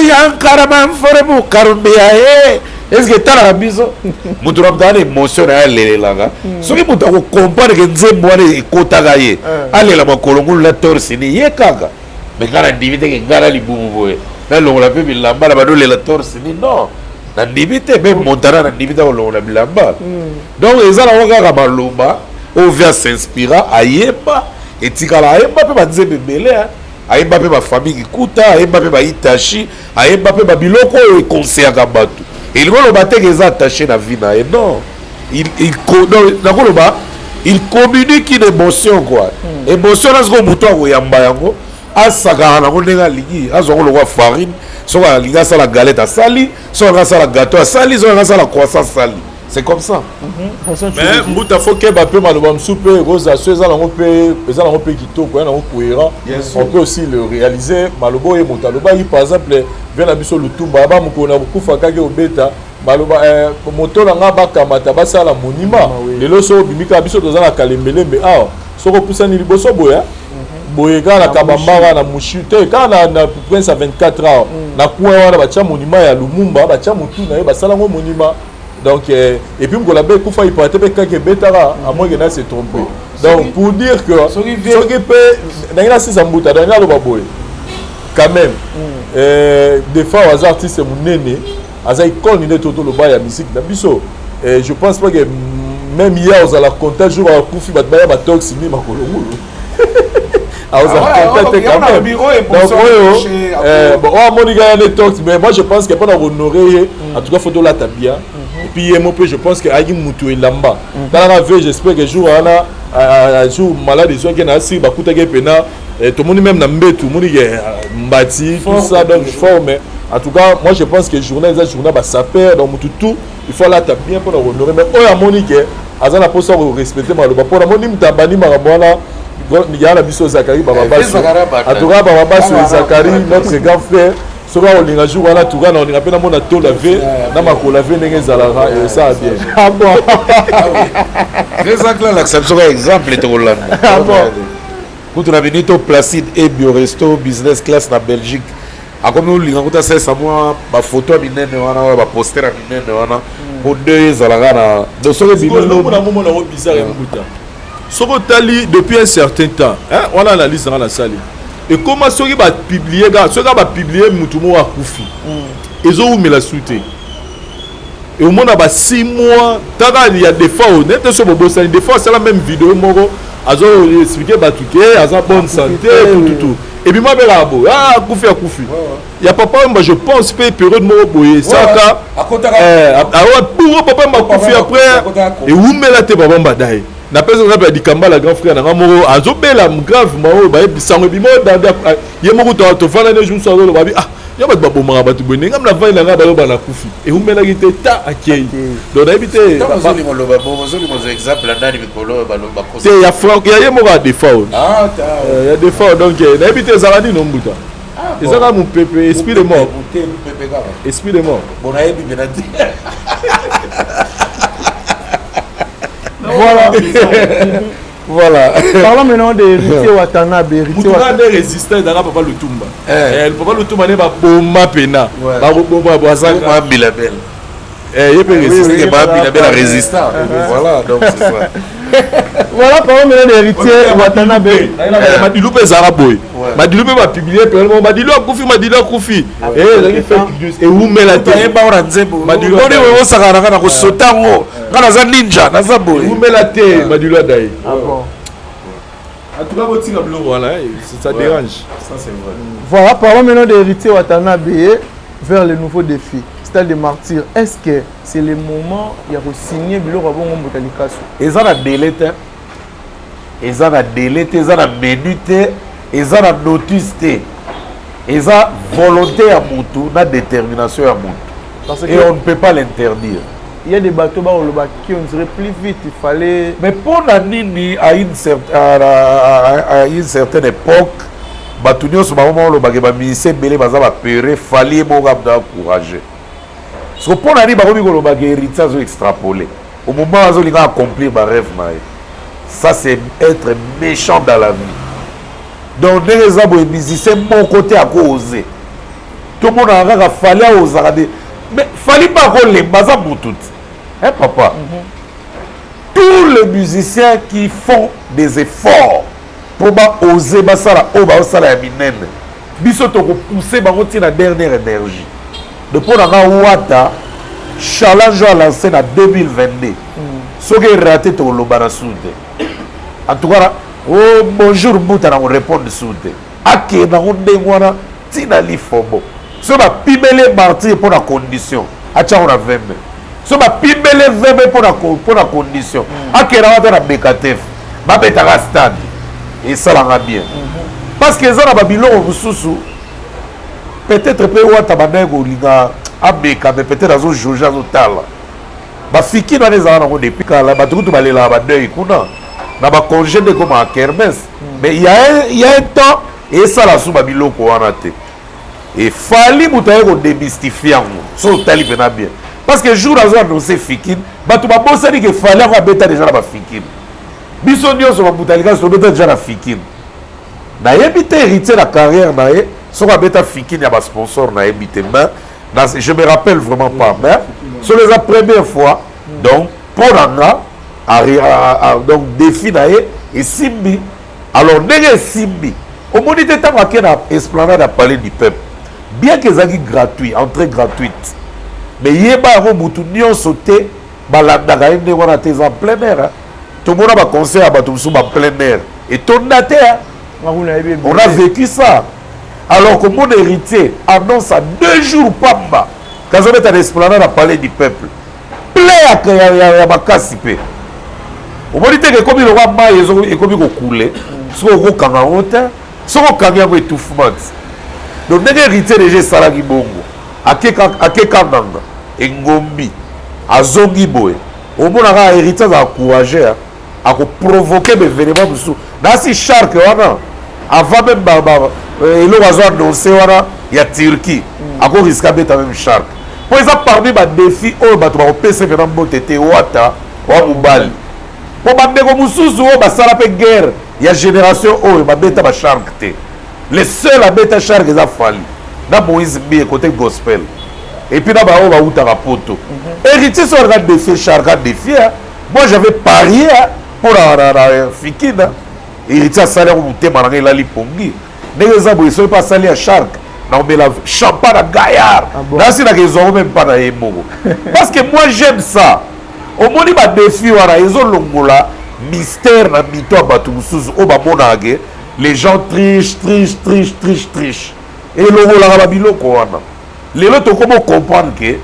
yankara bamfore mokarumbe ya ye. Est ce que etalaka biso? Moto na moto wana émotion na ye alelelaka. Soki moto akocomprendre ke nzembo wana ekotaka ye, alela makolo ngulu na torse nu, ye kaka. Me ngai nandimi teke ngai na libumu boye nalongola mpe bilamba na badolela torse nu. Non, nandimi te. Mpe Montana nandimi te kolongola bilamba. Donc eza nango kaka maloba oyo vi as'inspira, ayemba, etikala. Ayemba mpe banzembo ebele, ayemba mpe bafamille Kikuta, ayemba mpe baitashi, ayemba mpe babiloko oyo ekonseyaka bato. Elingi oloba teke eza attaché na vie na ye? Non, nakoloba il communique une émotion quoi. Émotion na sikoyo moto akoyamba yango, asakaka nango ndenge alingi, azwango lokwa farine. Soki alingi asala galette, asali. Soki alingi asala gâteau, asali. Soki alingi asala croissant, asali. C'est comme ça. Mais mbuta, faut keba mpe maloba mosusu mpe ekozala so eza nango mpe, eza nango mpe kitoko, ya nango cohérent, on peut aussi le réaliser. Maloba oyo moto alobaki, par exemple vie na biso Lutumba, ba mokolo na kokufa kaki obeta maloba moto na nga bakamata basala monima. Lelo so obimi kaka, biso toza na Kalembelembe awa, soki opusani liboso boya boye kaka na Kabambara na Mushu te, kaka na Prince ya 24 awa na coin wana, batya monument ya Lumumba, batya motu na ye, basala yango monument. Donc et puis mokolo abe ekufa ipate mpe kaka ebetaka, à moins que na se trompe. Donc pour dire que soki mpe ndenge nasisa mbuta, donc naloba boye quand même, des fois aza artiste monene, aza icône nde to toloba ya musique na biso. Je pense pas que même ye ozala content jour akufi bato baya batorse nu makolo ngulu, aozala content te quand même. Donc oyo, bon, oyo amoni kaka nde torse. Mais moi je pense que mpona kohonorer ye, en tout cas faut tolata bien. Et Puis ye moko mpe, je pense que ayaki mutu elamba. Talaka ve, j'espère que jour wana, jour malade ezwaki na asiri, bakutaki ye mpena, tomoni même na mbetu, omoni ke mbati, tout ça, donc forme. En tout cas, moi je pense que journée eza journée basapeur, donc mutu tout il faut alata bien mpona kohonorer. Mais oyo amoni ke aza na mposa korespecter maloba, mpo namoni mutu abandi makambo wana, ya na biso Zakari Bababaso. En tout cas Bababaso Zakari, notre grand frère, soki akolinga jour wana, tuka na olinga mpe namona tola ve na makolo ave ndenge ezalaka, esala bien. Ah bon? Ezakla alakisa biso ka exemple, tokolanda. Kutu na minute Placide e Bioresto business class na Belgique, akomi olinga kuta asalisa mwa bafoto ya minene wana, oyo baposter ya minene wana, po de ezalaka na donc soki ebimi. Namomona yango bizarre, embuta. Soki otali depuis un certain temps, wana analyse nanga nasali, ekóma soki bapublier kaka, soki kaka bapublier mutu moko akufi, ezowumela su te, omona ba 6 mois taka ya Defao nete. So bobosani, Defao asala même vidéo moko, azo expliquer bato ke aza bonne santé, tututu, ebima mpe kaka boye, ah, akufi, akufi. Ya Papa Wemba, je pense mpe période moko boye esaka pour Papa Wemba akufi, après ewumela te, Papa Wemba daye. Napesa exemple ya Dikambala, grand frère nanga moko azobela grave, maoyo bayebisango ebima odande ye moko, tofanda ne jour mosusu, azoloba bi: "Ah, ya bato babomaka bato boye, ndenge na vai na ngai baloba nakufi." Ewumelaki te, ta akei. Donc nayebi te. Te, ya Frank, ya ye moko ya Defao, ya Defao. Donc nayebi te ezala nini, ombuta eza kaka mopepe, esprit de mort, esprit de mort. Bon, nayebi mpena te. Voilà. Voilà. Parlons maintenant de Héritier Watanabe. Héritier Watanabe résistant ezalaka Papa Lutumba. Papa Lutumba nde baboma pena. Bakoboma bazaka. Bilabel. Ye mpe résistant. Bilabel résistant. Voilà, donc c'est ça. Voilà, parlons maintenant de Héritier Watanabe. Madilu mpe ezalaka boye. Madilu mpe bapublier mpe Madilu akufi, Madilu akufi. Ezalaki fake news, ewumela te. Bayeba wana nzembo. Madilu osakanaka na kosota yango. Nga naza ninja, naza boye. Ewumela te, Madilu adaye. En tout cas, botika biloko wana, ça dérange. Ça c'est vrai. Voilà, parlons maintenant d'Héritier Watanabe vers le nouveau défi. Stade de Martyr, est-ce que c'est le moment ya kosigner biloko ya bongo, mbuta Likaso? Eza na délai te, eza na délai te, eza na menu te, eza na notice te, eza volonté ya mutu na détermination ya mutu, et on ne peut pas l'interdire. Il y a des bateaux baoloba qui, on dirait, plus vite il fallait. Mais mpo na nini à une certaine époque bato nyonso bango olobake bamusicien ebele baza bapere, Fally ye moko amutu encouragé? Parce que mpo na nini bakomi kolobaka Héritier azo extrapoler au moment azolinga accomplir barêve na ye? Ça, c'est être méchant dans la vie. Donc ndenge eza boye, musicien moko te akoose, tomonaka kaka Fally aozaka de, mais Fally mpe akolemba, aza motu te, hein papa. Tous les musiciens qui font des efforts mpo baose basala oyo baosala ya minene, biso tokopousse bango ntina dernière énergie. De mpo na nga, Wata, challenge oyo alancé na 2022, soki eraté, tokoloba na su te. En tout cas, oh, bonjour mbuta, na korépondre su te. Akende yango ndenge wana ntina lifobo. So bapimeli Martyr mpo na condition, atiango na 20 mai. So bapimeli 20 mai mpo na condition, akende yango ata na Bekatef, babetaka stade, esalanga bien, parce que eza na babiloko mosusu. Peut-être mpe Wata bandaki kolinga ameka, mais peut-être azojauge, azotala bafiki wana ezala nango depuis kala. Bato kutu balelaka badeuil kuna na bacongé nde ekomaka kermesse, mais il y a un temps esala su babiloko wana te. Efali moto aye kodémystifie yango. So otali mpena bien, parce que jour azo annonce Fikine, bato babosani ke Fally yango abeta déjà na bafikine. Biso nyonso babuta Likasi tobeta déjà na Fikine. Nayebi te Héritier na carrière na ye soki abeta Fikine ya basponsor, nayebi te, mais je me rappelle vraiment pas. Mais soki eza première fois, donc mpo na nga, donc défi na ye esimbi. Alors ndenge esimbi, omoni te ntango ake na esplanade ya Palais du Peuple, bien que ezalaki gratuit, entrée gratuite, mais yeba yango, mutu nyonso te balandaka ye ndenge wana te. Eza plein air. Tomona baconcert ya bato mosusu ba plein air etonda te. On a vécu ça. Alors komona Héritier annonce à 2 jours pamba kazobeta na esplanade ya Palais du Peuple. Plein ya makasi mpe omoni te ke ekomi lokwa mai ekomi kokule, soki okokanga yango te, soki okangi yango, étouffement. Donc ndenge Héritier déjà esalaki bongo, akeka nganga engombi, azongi boye, omonaka Héritier azala courageux, akoprovoquer baévénement mosusu. Nasi shark wana, avant même eloko azo annonce wana ya Turquie, akorisquer abeta même shark, mpo eza parmi badéfis oyo bato bakopesa mpena mbote te. Wata wa mobali, mpo bandeko mosusu oyo basala mpe guerre ya génération oyo babeta bashark te. Le seul abeta shark eza Fally na Moïse Mbiye côté gospel, et puis na baoyo bautaka poto. Héritier so alaka défier shark, adéfier. Moi j'avais parié mpo na Fikin. Héritier asali yango, motema nanga elali pongi. Ndenge eza boye, soki mpe asali ya shark, naomela champagne na gaillard, nasilaka ezwango meme mpa na ye moko, parce que moi j'aime ça. Omoni badéfis wana ezolongola mystère na mito ya bato mosusu oyo bamonaka ke les gens triche, triche, triche, triche, triche. Elongolaka babiloko wana. Lelo tokoma comprendre ke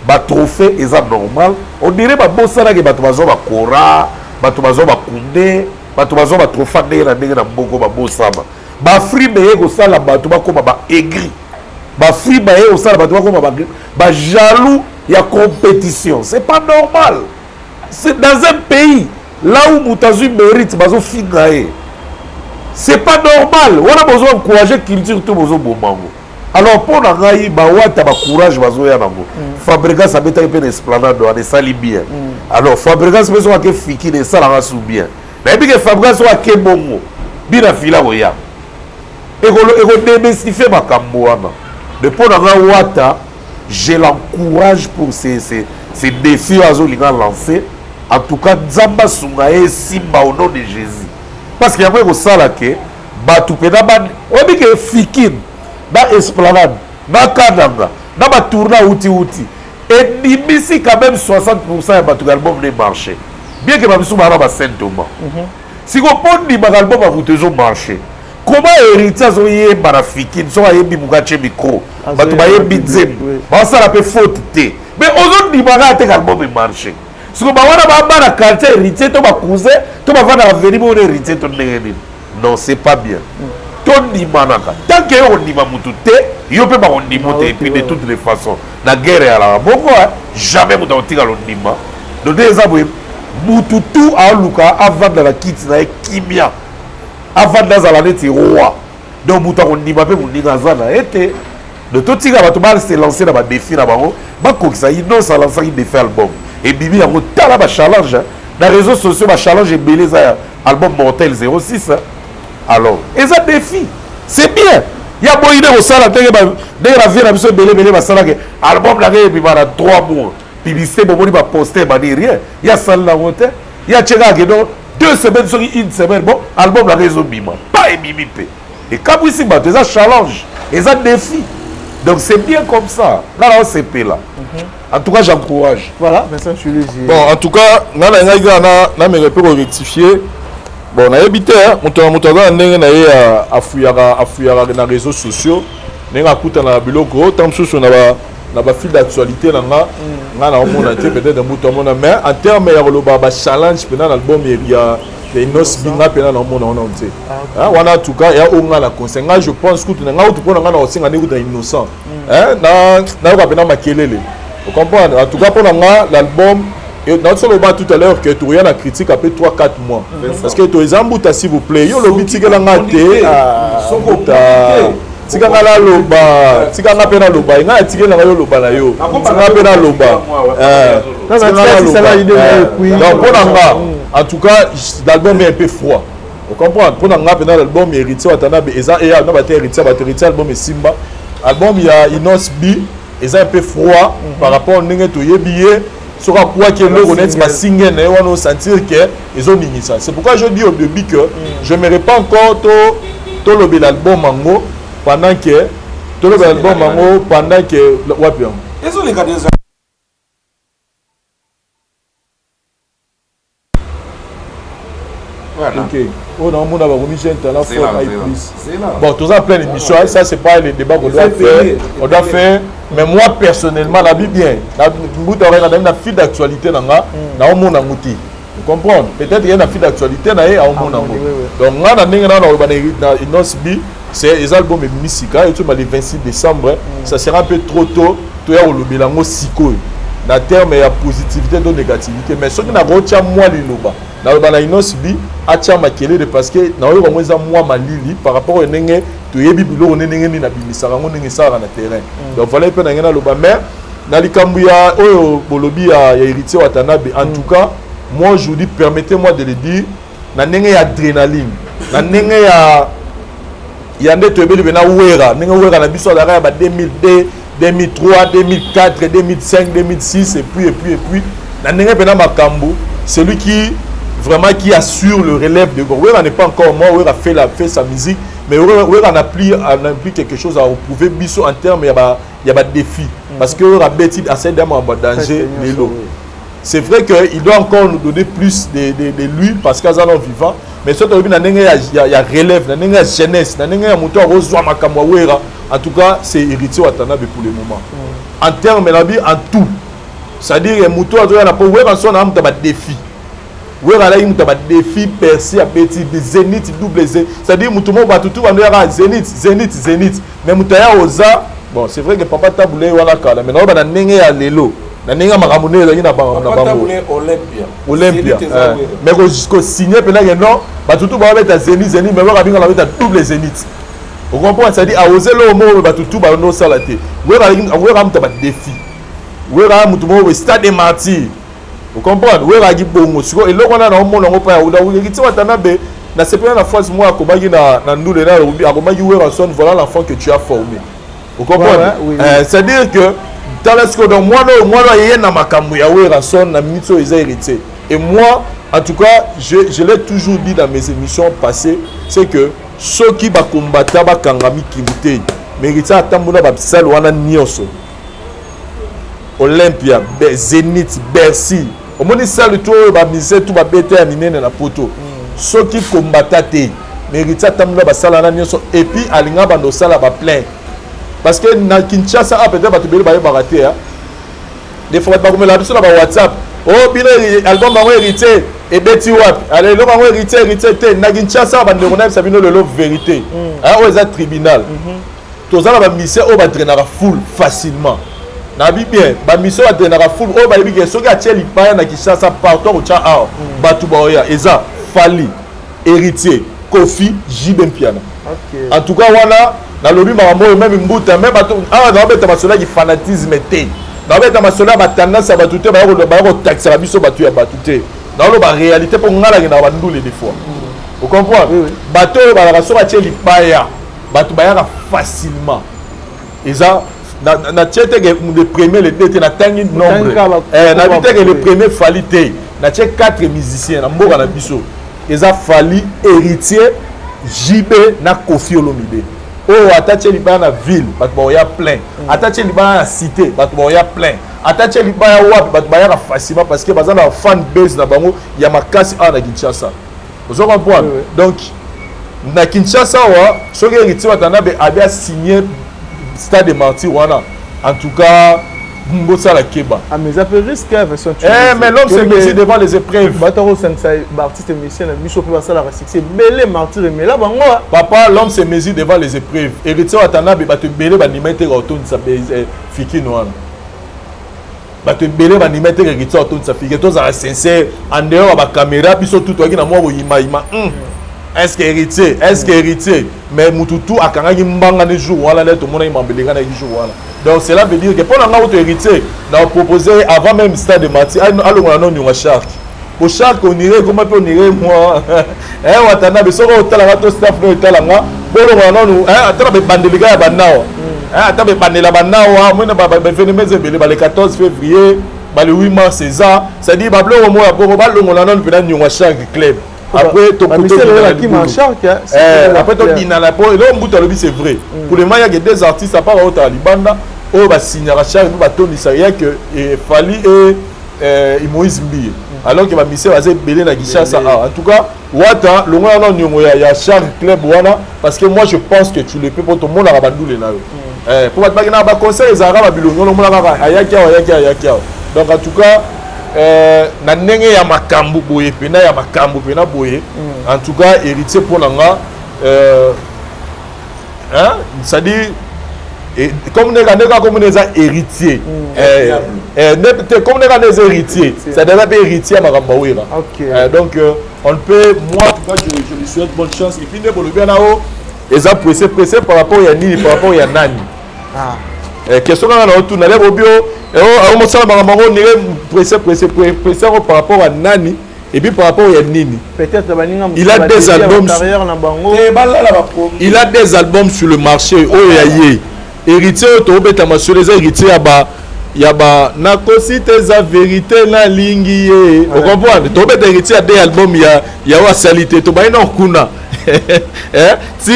batrophée eza normal. On dirait babosanaki bato bazwa bakora, bato bazwa bakunde, bato bazwa batrophée ndenge na ndenge na mboko. Babosama bafrime ye kosala bato bakóma baaigris, bafrime ye kosala bato bakóma bajaloux ya compétition. C'est pas normal. C'est dans un pays là où moto azwi mérite, bazofinga ye, c'est pas normal. Wana bozo encourager culture to bozoboma yango? Alors mpo na ngai, bawata bacourage bazoya nango. Fabregas abetaki mpe na Esplanade wana, esali bien. Alors Fabregas mpe soki ake Fikin, esalaka su bien. Nayebi ke Fabregas soki ake bongo, bina fila koya ekodémystifier makambo wana. Mais mpo na ngai, Wata, je l'encourage pour ces défis oyo azolinga lancer. En tout cas, Nzambe asunga ye, esimba au nom de Jésus, parce que yango ekosala ke bato mpena oyebi ke Fikin na Esplanade na Kananga na batourna uti endimisi quand même 60 ya bato ke album ne marché, bien ke bamisu baa na basaint Thomas. Siko mpo ndimaka album ya moto ezomarché, comment Héritier azoyemba na Fikin, soki ayembi moka, atie micro, bato bayembi nzembo, basala mpe faute te, mais ozondimaka te album emarché? Siko bawana baba na quartier Héritier to bacousin to bavandaka veni bona Héritier to ndenge nini? Non, c'est pas bien. Tondimanaka. Tant que yo kondima mutu te, yo mpe bakondima te. Et puis de toutes les façons, na guerre eyalaka bongo, jamais moto akotikala ondima. Donc nde eza boye, mutu tu aluka avanda na kiti na ye kimia, avanda, azala neti roi. Donc moto akondima mpe moninga aza na ye te. Donc totika bato base lancer na badéfis na bango, bakokisa. Innoss alansaki défi album, ebimi yango. Tala bachallenge na réseaux sociaux, bachallenge ebele eza ya album Mortel 06. Alors eza défi, c'est bien. Ya boyi nde kosala ndenge bavie na biso ebele ebele basalaki album na ngai ebima na 3 mois, publicité bomoni baposter bani, rien. Ya asali nango te, ya tie kaka ke donc 2 semaines, soki une semaine, bon, album na ngai ezobima pa, ebimi mpe ekamwisi bato. Eza challenge, eza défi, donc c'est bien comme ça. Nga na osepela, en tout cas j'encourage. Voilà, Vincent Chuluzi. Bon, en tout cas nga na ngai kaka nameka mpe korectifier. Bon, nayebi te, moto na moto aza na ndenge na ye afuyaka na réseaux sociaux, ndenge akutana na biloko. Ntango mosusu na bafil d'actualité na nga, nga naomona te, peut-être moto amona. Mais en terme ya koloba bachallenge mpena na album ya Innoss'B, nga mpena naomona wana te wana. En tout cas ya oyo nga na conseil, nga je pense kutu na nga kutu, mpo na nga na kosenga nde kutu na Innocent nayoka mpena makelele, ocomprendre. En tout cas mpo na nga, l'album, nauti oloba tout à l'heure que tokoya na critique après 3 4 mois, parce que to eza mbuta. S'il vous plaît, yo olobi tikela nga te, tika nga naloba, tika nga mpe naloba. Ngai natikeli nanga, yo loba na yo, tika nga mpe naloba. Donc mpo na nga, en tout cas l'album est un peu froid, ocomprendre. Mpo na nga mpena, l'album Héritier Watanabe eza eya na bate Héritier, bato Héritier, album esimba. Album ya Innoss'B eza un peu froid par rapport ndenge toyebi ye. Soki akwaki eloko neti basinge na ye wana, osentir ke ezoningisa. C'est pourquoi je dis au début que je n'aimerais pas encore to tolobela album yango pendant que tolobela album yango pendant que wapi yango ezoleka déjà. Voilà. Ok. Oh non, on a remis un talent fort plus. Bon, tout ça plein d'émissions, ça c'est pas le débat qu'on doit faire. On doit faire. Mais moi personnellement, nabi bien, mbuta orenga na fil d'actualité na nga, naomona yango te. Comprendre? Peut-être ye na fil d'actualité na ye aomona yango. Donc nga na ndenge na naloba na Innoss'B, c'est eza album ebimi sika etoma le 26 décembre. Ça sera un peu trop tôt toya kolobela yango sikoyo na terme ya positivité to négativité. Mais soki nakotia mwa liloba, naloba na Innoss'B atia makelele, parce que naoyoka yango eza mwa malili par rapport oyo ndenge toyebi biloko nde ndenge nini abimisaka yango, ndenge esalaka na terrain. Donc voilà mpe na ngai naloba. Mais na likambo ya oyo bolobi ya Héritier Watanabe, en tout cas moi aujourd'hui, permettez-moi de le dire, na ndenge ya adrénaline, na ndenge ya nde toyebeli mpe na Wera, ndenge Wera na biso azalaka ya ba 2002, 2003, 2004, 2005, 2006, et puis na ndenge mpe na makambo, celui qui vraiment qui assure le relève de Wera n'est pas encore mort. Wera fait sa musique, mais Wera n'a plus quelque chose à prouver biso en termes ya ba défi, parce que Wera beti asali makambo ya danger lelo. C'est vrai qu'il doit encore nous donner plus de lui parce qu'aza non vivant, mais soki tolobi na ndenge ya relève, na ndenge ya jeunesse, na ndenge ya moto akozwa makambo ya Wera, en tout cas c'est Héritier Watanabe pour le moment, en terme nabi en tout, c'est-à-dire moto azoya na po Wera so na moto ya badéfi. Wera alaki moto ya badéfi, Bercy abeti, Zénith, double Z, c'est-à-dire moto moko bato tu bando yaka Zénith, Zénith, Zénith. Mais moto aya oza bon, c'est vrai que papa Tabule wana kala, mais naoyeba na ndenge ya lelo, na ndenge ya makambo ndenge ezalaki na bango Olympia. Olympia, mais kosigne mpena ke non, bato tu babeta Zénith, Zénith, mais Wera binga babeta double Zénith. Ocomprendre? C'est-à-dire aose eloko moko bato tu bando osala te. Wera moto ya badéfi, Wera moto moko Stade des Martyrs. Ocomprendre? Wera aki bongo. Sikoyo eloko wana naomona yango mpa ya Héritier Watanabe. Nasepela na phrase moko akomaki na ndule na akomaki Werrason: "Voilà l'enfant que tu as formé." Ocomprendre? C'est-à-dire que tala sikoyo, donc mwana oyo, mwana aye na makambo ya Werrason na minute oyo eza Héritier. Et moi en tout cas, je l'ai toujours dit dans mes émissions passées, c'est que soki bakombata bakanga mikili te, mais Héritier atambola basale wana nyonso, Olympia, Zénith, Bercy, omoni salle to oyo bamusicien tu babete ya minene na poto. Soki kombata te, mais Héritier atambola basala wana nyonso. Et puis alinga bando osala baplein, parce que na Kinshasa a peut-être bato ebele bayebaka te. Des fois bato bakomela biso na bawhatsapp: "O oh, bino, album bango Héritier ebeti wapi? Ale eloko yango Héritier, Héritier te." Na Kinshasa, bandeko, nayebisa bino lelo vérité oyo eza tribunal. Toza na bamusicien oyo badrainaka foule facilement. Nabi bien, bamusicien oyo badrainaka foule, oyo bayebi ke soki atie libaya na Kinshasa, partout akotya awa, bato baoya, eza Fally, Héritier, Koffi, JB Mpiana. En tout cas wana nalobi makambo oyo, même mbuta, même bato awa naobeta masolo ya fanatisme te, naobeta masolo ya batendance ya bato te, baya kotakisaka biso bato ya bato te. Naoloba réalité mpo ngai nakendaka bandule des fois. Ocomprendre? Bato oyo balaka soki atie libaya, bato bayaka facilement. Eza natie te ke le premier, le deux te, natangi nombre, nabi te ke le premier Fally te. Natie quatre musiciens na mboka na biso, eza Fally, Héritier, JB na Koffi Olomide. Oyo ata tie libaya na ville, bato baoya plein. Ata tie libaya na cité, bato baoya plein. Ata tie libaya wapi, bato bayaka facilement, parce que baza na fan base na bango ya makasi awa na Kinshasa. Ozo comprendre? Donc na Kinshasa awa, soki Héritier Watanabe abi asigné Stade des Martyrs wana, en tout cas bosala keba. Ah, mais eza mpe risque version. Eh, mais l'homme se mesure devant les épreuves. Bato akosangisa baartiste musicien na biso mpe basalaka succès ebele, Martyr emela bango. Papa, l'homme se mesure devant les épreuves. Héritier Watanabe, bato ebele bandima ete otondisa Fikine wana. Bato ebele bandima ete Héritier otondisa Fikine. Tozala sincère, en dehors ya bacaméra, biso tu toyaki na mwa koyimayima: Est ce que Héritier, est ce que Héritier?" Mais mutu tu akangaki mbanga ne jour wana nde tomonaki mambo elekanaki jour wana. Donc cela veut dire que mpo na nga kutu, Héritier na propose avant même Stade des Martyrs, alongola no nionga shark po shark onire ekoma mpe onire mwa Watanabe. Soki otalanga to staff no etalanga, bolongola nanu ata na bebandelika ya banawa, ata bebandela banawa mwena baévénement eza ebele, bale 14 février, bale 8 mars eza, c'est-à-dire babiloko moko ya bongo. Balongola nanu mpena nionga shark club, après tobinana po eloko mbutu alobi, c'est vrai. Pour le moment, yake deux artistes à part baotala libanda oyo basignaka charge mpe batondisaka, yake Fally et Moïse Mbiye, alors que bamusicien baza ebele na Kinshasa awa. En tout cas Wata, longo wana niongo ya charge club wana, parce que moi je pense que tu le peux, po tomonaka bandule na yo. Po bato bakendaka baconcert, ezalaka babilongi wana, omona kaka ayaki awa, ayaki, ayaki awa. Donc en tout cas, na ndenge ya makambo boye mpena, ya makambo mpena boye, en tout cas Héritier, mpo na nga, hein, c'est-à-dire comme ndenge ndenge kaka komona eza Héritier, te, comme ndenge nde eza Héritier, c'est-à-dire eza mpe héritier ya makambo awera. Donc on ne peut, moi en tout cas, je lui souhaite bonne chance. Et puis nde bolobi wana o eza pressé, pressé par rapport ya nini, par rapport ya nani? Question kaka na otuna nde bobi o omosala makambo yango ndenge pressé, pressé, pressé yango par rapport à nani et puis par rapport ya nini? Peut-être baninga. Il a des albums. Carrière na bango. Il a des albums sur le marché. Oyo ya ye Héritier oyo tobeta masolo, eza Héritier ya ba nakosi te, eza vérité, nalingi ye, ocomprendre? Tobeta Héritier ya de album ya oyo asali te, tobayi na kuna ti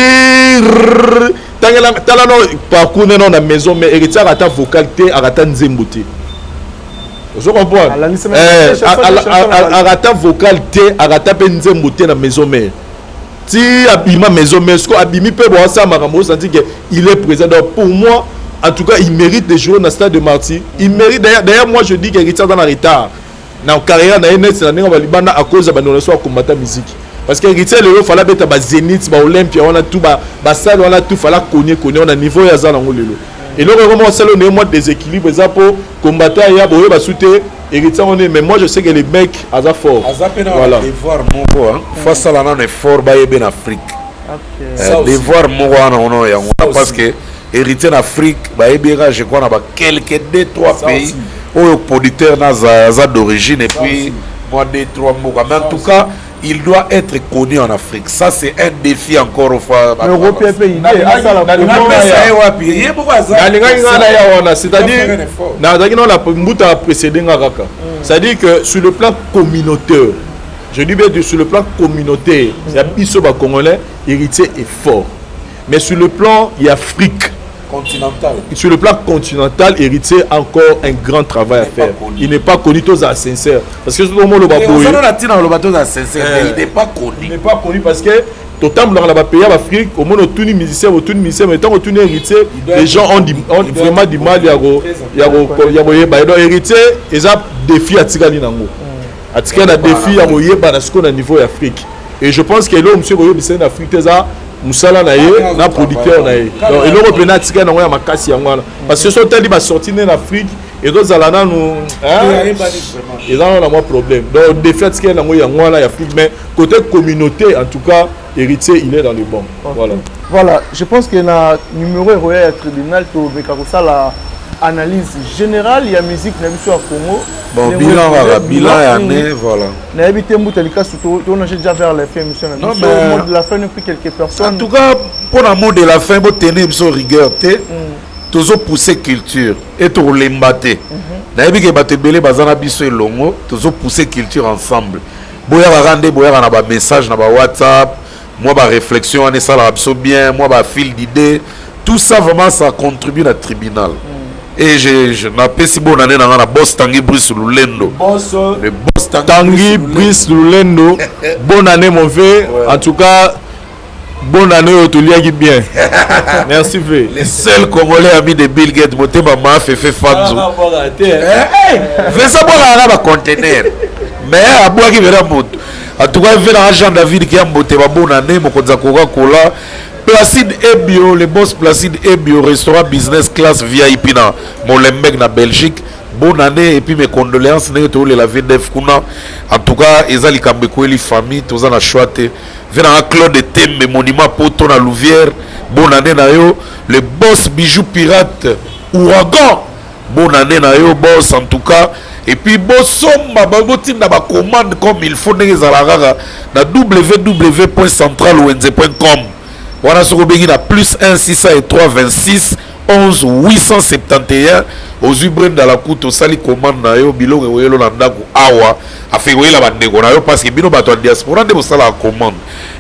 tala no parcours neno na maison, mais Héritier akata vocal te, akata nzembo te, ozo comprendre? Akata vocal te, akata mpe nzembo te na maison mère ti abima maison mère. Siko abimi mpe boasala makambo, osenti que il est présent. Donc pour moi, en tout cas, il mérite de jouer na stade de Martyr, il mérite. D'ailleurs, moi je dis que Héritier aza na retard na carrière na ye neti na ndenge balibanda à cause ya bandeko na so akombata musique, parce que Héritier lelo fala beta bazénith, baolympia wana, tout basale wana, tout fala konie konie wana. Niveau oyo aza nango lelo, eloko ekoma osala ndenge mwa déséquilibre eza mpo combattant ya boyeba su te Héritier ngo. Mais moi je sais que le mec aza fort. Aza mpe na devoir moko, faut asala nano effort bayebe na Afrique. Devoir moko wana ono yango, parce que Héritier na Afrique bayebi eka, je crois, na ba quelque deux trois pays oyo producteur naza aza d'origine, et puis moi deux trois mboka. Mais en tout cas, il doit être connu en Afrique. Ça, c'est un défi encore une fois. Nalingaki nga na ya wana, c'est-à-dire nazalaki nao na mbuta précédé nga kaka, c'est-à-dire que sur le plan communautaire, je dis bien sur le plan communautaire ya biso bacongolais, Héritier est fort, mais sur le plan ya Afrique continental. Sur le plan continental, Héritier a encore un grand travail à faire. Il n'est pas connu, tous à sincère. Parce que tout le monde le sincère, mais il n'est pas connu. Il n'est pas connu parce que totambolaka na bapays ya baafrique, omona otuni musicien, otuni musicien, mais ntango otuni Héritier, les gens ont vraiment du mal ya koyeba. Donc Héritier eza défi atikali nango, atikali na défi ya koyeba na sikoyo na niveau ya Afrique. Et je pense que eloko mosusu koyebisa ye na Afrique te eza mosala na ye na producteur na ye. Donc eloko mpena atikali nango ya makasi yango wana, parce que so otali basorti nde na Afrique, ezozala nanu, eza nano na mwa problème. Donc défi atikali nango yango wana ya Afrique, mais côté communauté, en tout cas Héritier, il est dans le bon. Voilà. Voilà, je pense que na numéro eroya ya tribunal, tobeka kosala analyse générale ya musique na biso ya Congo. Bon, bilan kaka, bilan ya année, voilà. Nayebi te, mbuta Likasu, tonager déjà vers la fin émission na biso, mot de la fin puis quelques personnes. En tout cas, mpona mot de la fin, botenir biso rigueur te, tozopousse culture e tokolemba te. Nayebi ke bato ebele baza na biso elongo, tozopousse culture ensemble. Boyaka kaka nde boyaka na bamessage na bawhatsapp, mwa baréflexion wana esalaka biso bien, mwa bafil d'idée, tout ça vraiment ça contribue na tribunal. Et je napesi bonne année na nga na boss Tangi Brice Lulendo. Boss, le boss Tangi, Tangi Brice Lulendo, bonne année mon vieux, ouais. En tout cas bonne année oyo toliaki bien, merci ve. Le seul Congolais ami de Bill Gates, motema mafefe fanzu vesa bwakaka bacontener, mais abwaki vera moto. En tout cas ve nanga Jean David Kiambote, babonne année. Mokonzi ya Coca-Cola, Placide Ebio, le boss Placide Ebio, restaurant business class VIP na Molenbeek na Belgique, bonne année et puis mes condoléances ndenge toyolela VDF kuna. En tout cas eza likambo ekweli famille, toza na choix te. Ve nanga Claude Tembe, monument poto na Louvière, bonne année na yo. Le boss Bijou Pirate Ouragan, bonne année na yo boss. En tout cas, et puis bosomba, botinda bacommande comme il faut ndenge ezalaka kaka na www.centralwenze.com wana. Soki obengi na plus 1 603 26 11 871, ozwi Brenda Lakuta, osali commande na yo, biloko ekoyelo na ndako awa, afin koyela bandeko na yo, parce que bino bato ya diaspora nde bosalaka commande.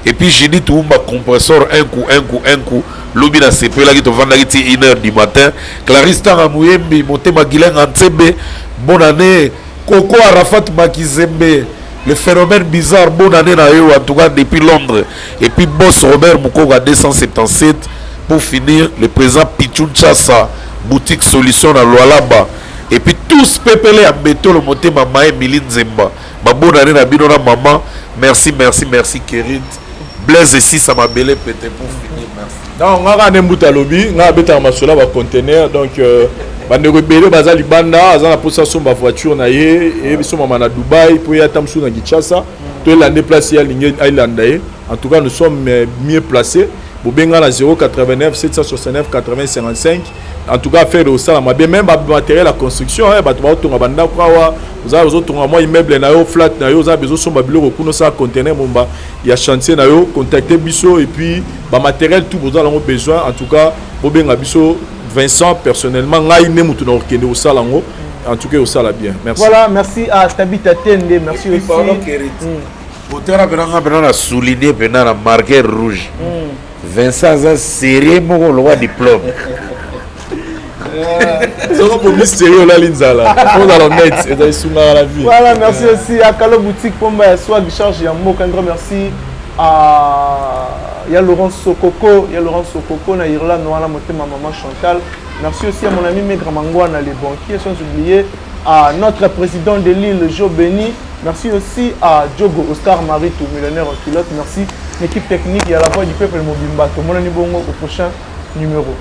Et puis Judith Wumba compressor, un coup, un coup, un coup, lobi nasepelaki, tovandaki ti 1 heure du matin. Clarisse Tanga Moyembi, motema Gilenga Ntsebe, bonne année. Coco Arafat Makizembe, le phénomène bizarre, bonne année na yo en tout cas depuis Londres. Et puis boss Robert Mukoka 277. Pour finir, le président Pichun Chassa, boutique solution na Lualaba. Et puis tous pepele ya Betolo Motema Maé Mili Nzemba. Ba bonne année na bino na maman. Merci, merci, merci Kerit. Blaise et Sissa Mabele peut-être pour finir. Merci. Non, nga kaka nde mbuta alobi nga abetaka masolo ya bacontener donc euh, bandeko ebele baza libanda aza na mposa asomba voiture na ye esomama na dubai mpo ye ata mosusu na kinshasa to elande place ye alingi alanda ye. En tout cas, nous sommes euh, mieux placés. Bobenga na 089 769 80 55. En tout cas, affaire osalama bien, même bamatériel ya construction, bato baotonga bandako awa, oza ozotonga mwa immeuble na yo, flat na yo, oza bezosomba biloko kuna, osala conteneur momba ya chantier na yo, contacte biso. Et puis bamatériel tout boza nango besoin, en tout cas bobenga biso. Vincent personnellement, ngai nde motu na kokende kosala yango. En tout cas osala bien, merci. Voilà, merci à Tabita Tende, merci Et puis, aussi. Pardon, Kerit. Otala mpena nga mpena na souligner mpena na marqueur rouge. Vincent aza sérieux moko lokwa diplôme. Soko bomi sérieux, olali nzala. Ozala honnête, ezali esungaka la vie. Voilà, merci aussi à Kalo Boutique Pomba ya Swag Charge ya Mboka. Un grand merci à ya Laurent Sokoko, ya Laurent Sokoko na Irlande, wana motema maman Chantal. Merci aussi à mon ami Megra Mangwana, les banquiers, sans oublier à notre président de l'île, Joe Beni. Merci aussi à Diogo Oscar Maritou, millionnaire en culotte. Merci l'équipe technique et à la voix du peuple Mobimba. Tomonani bongo au prochain numéro.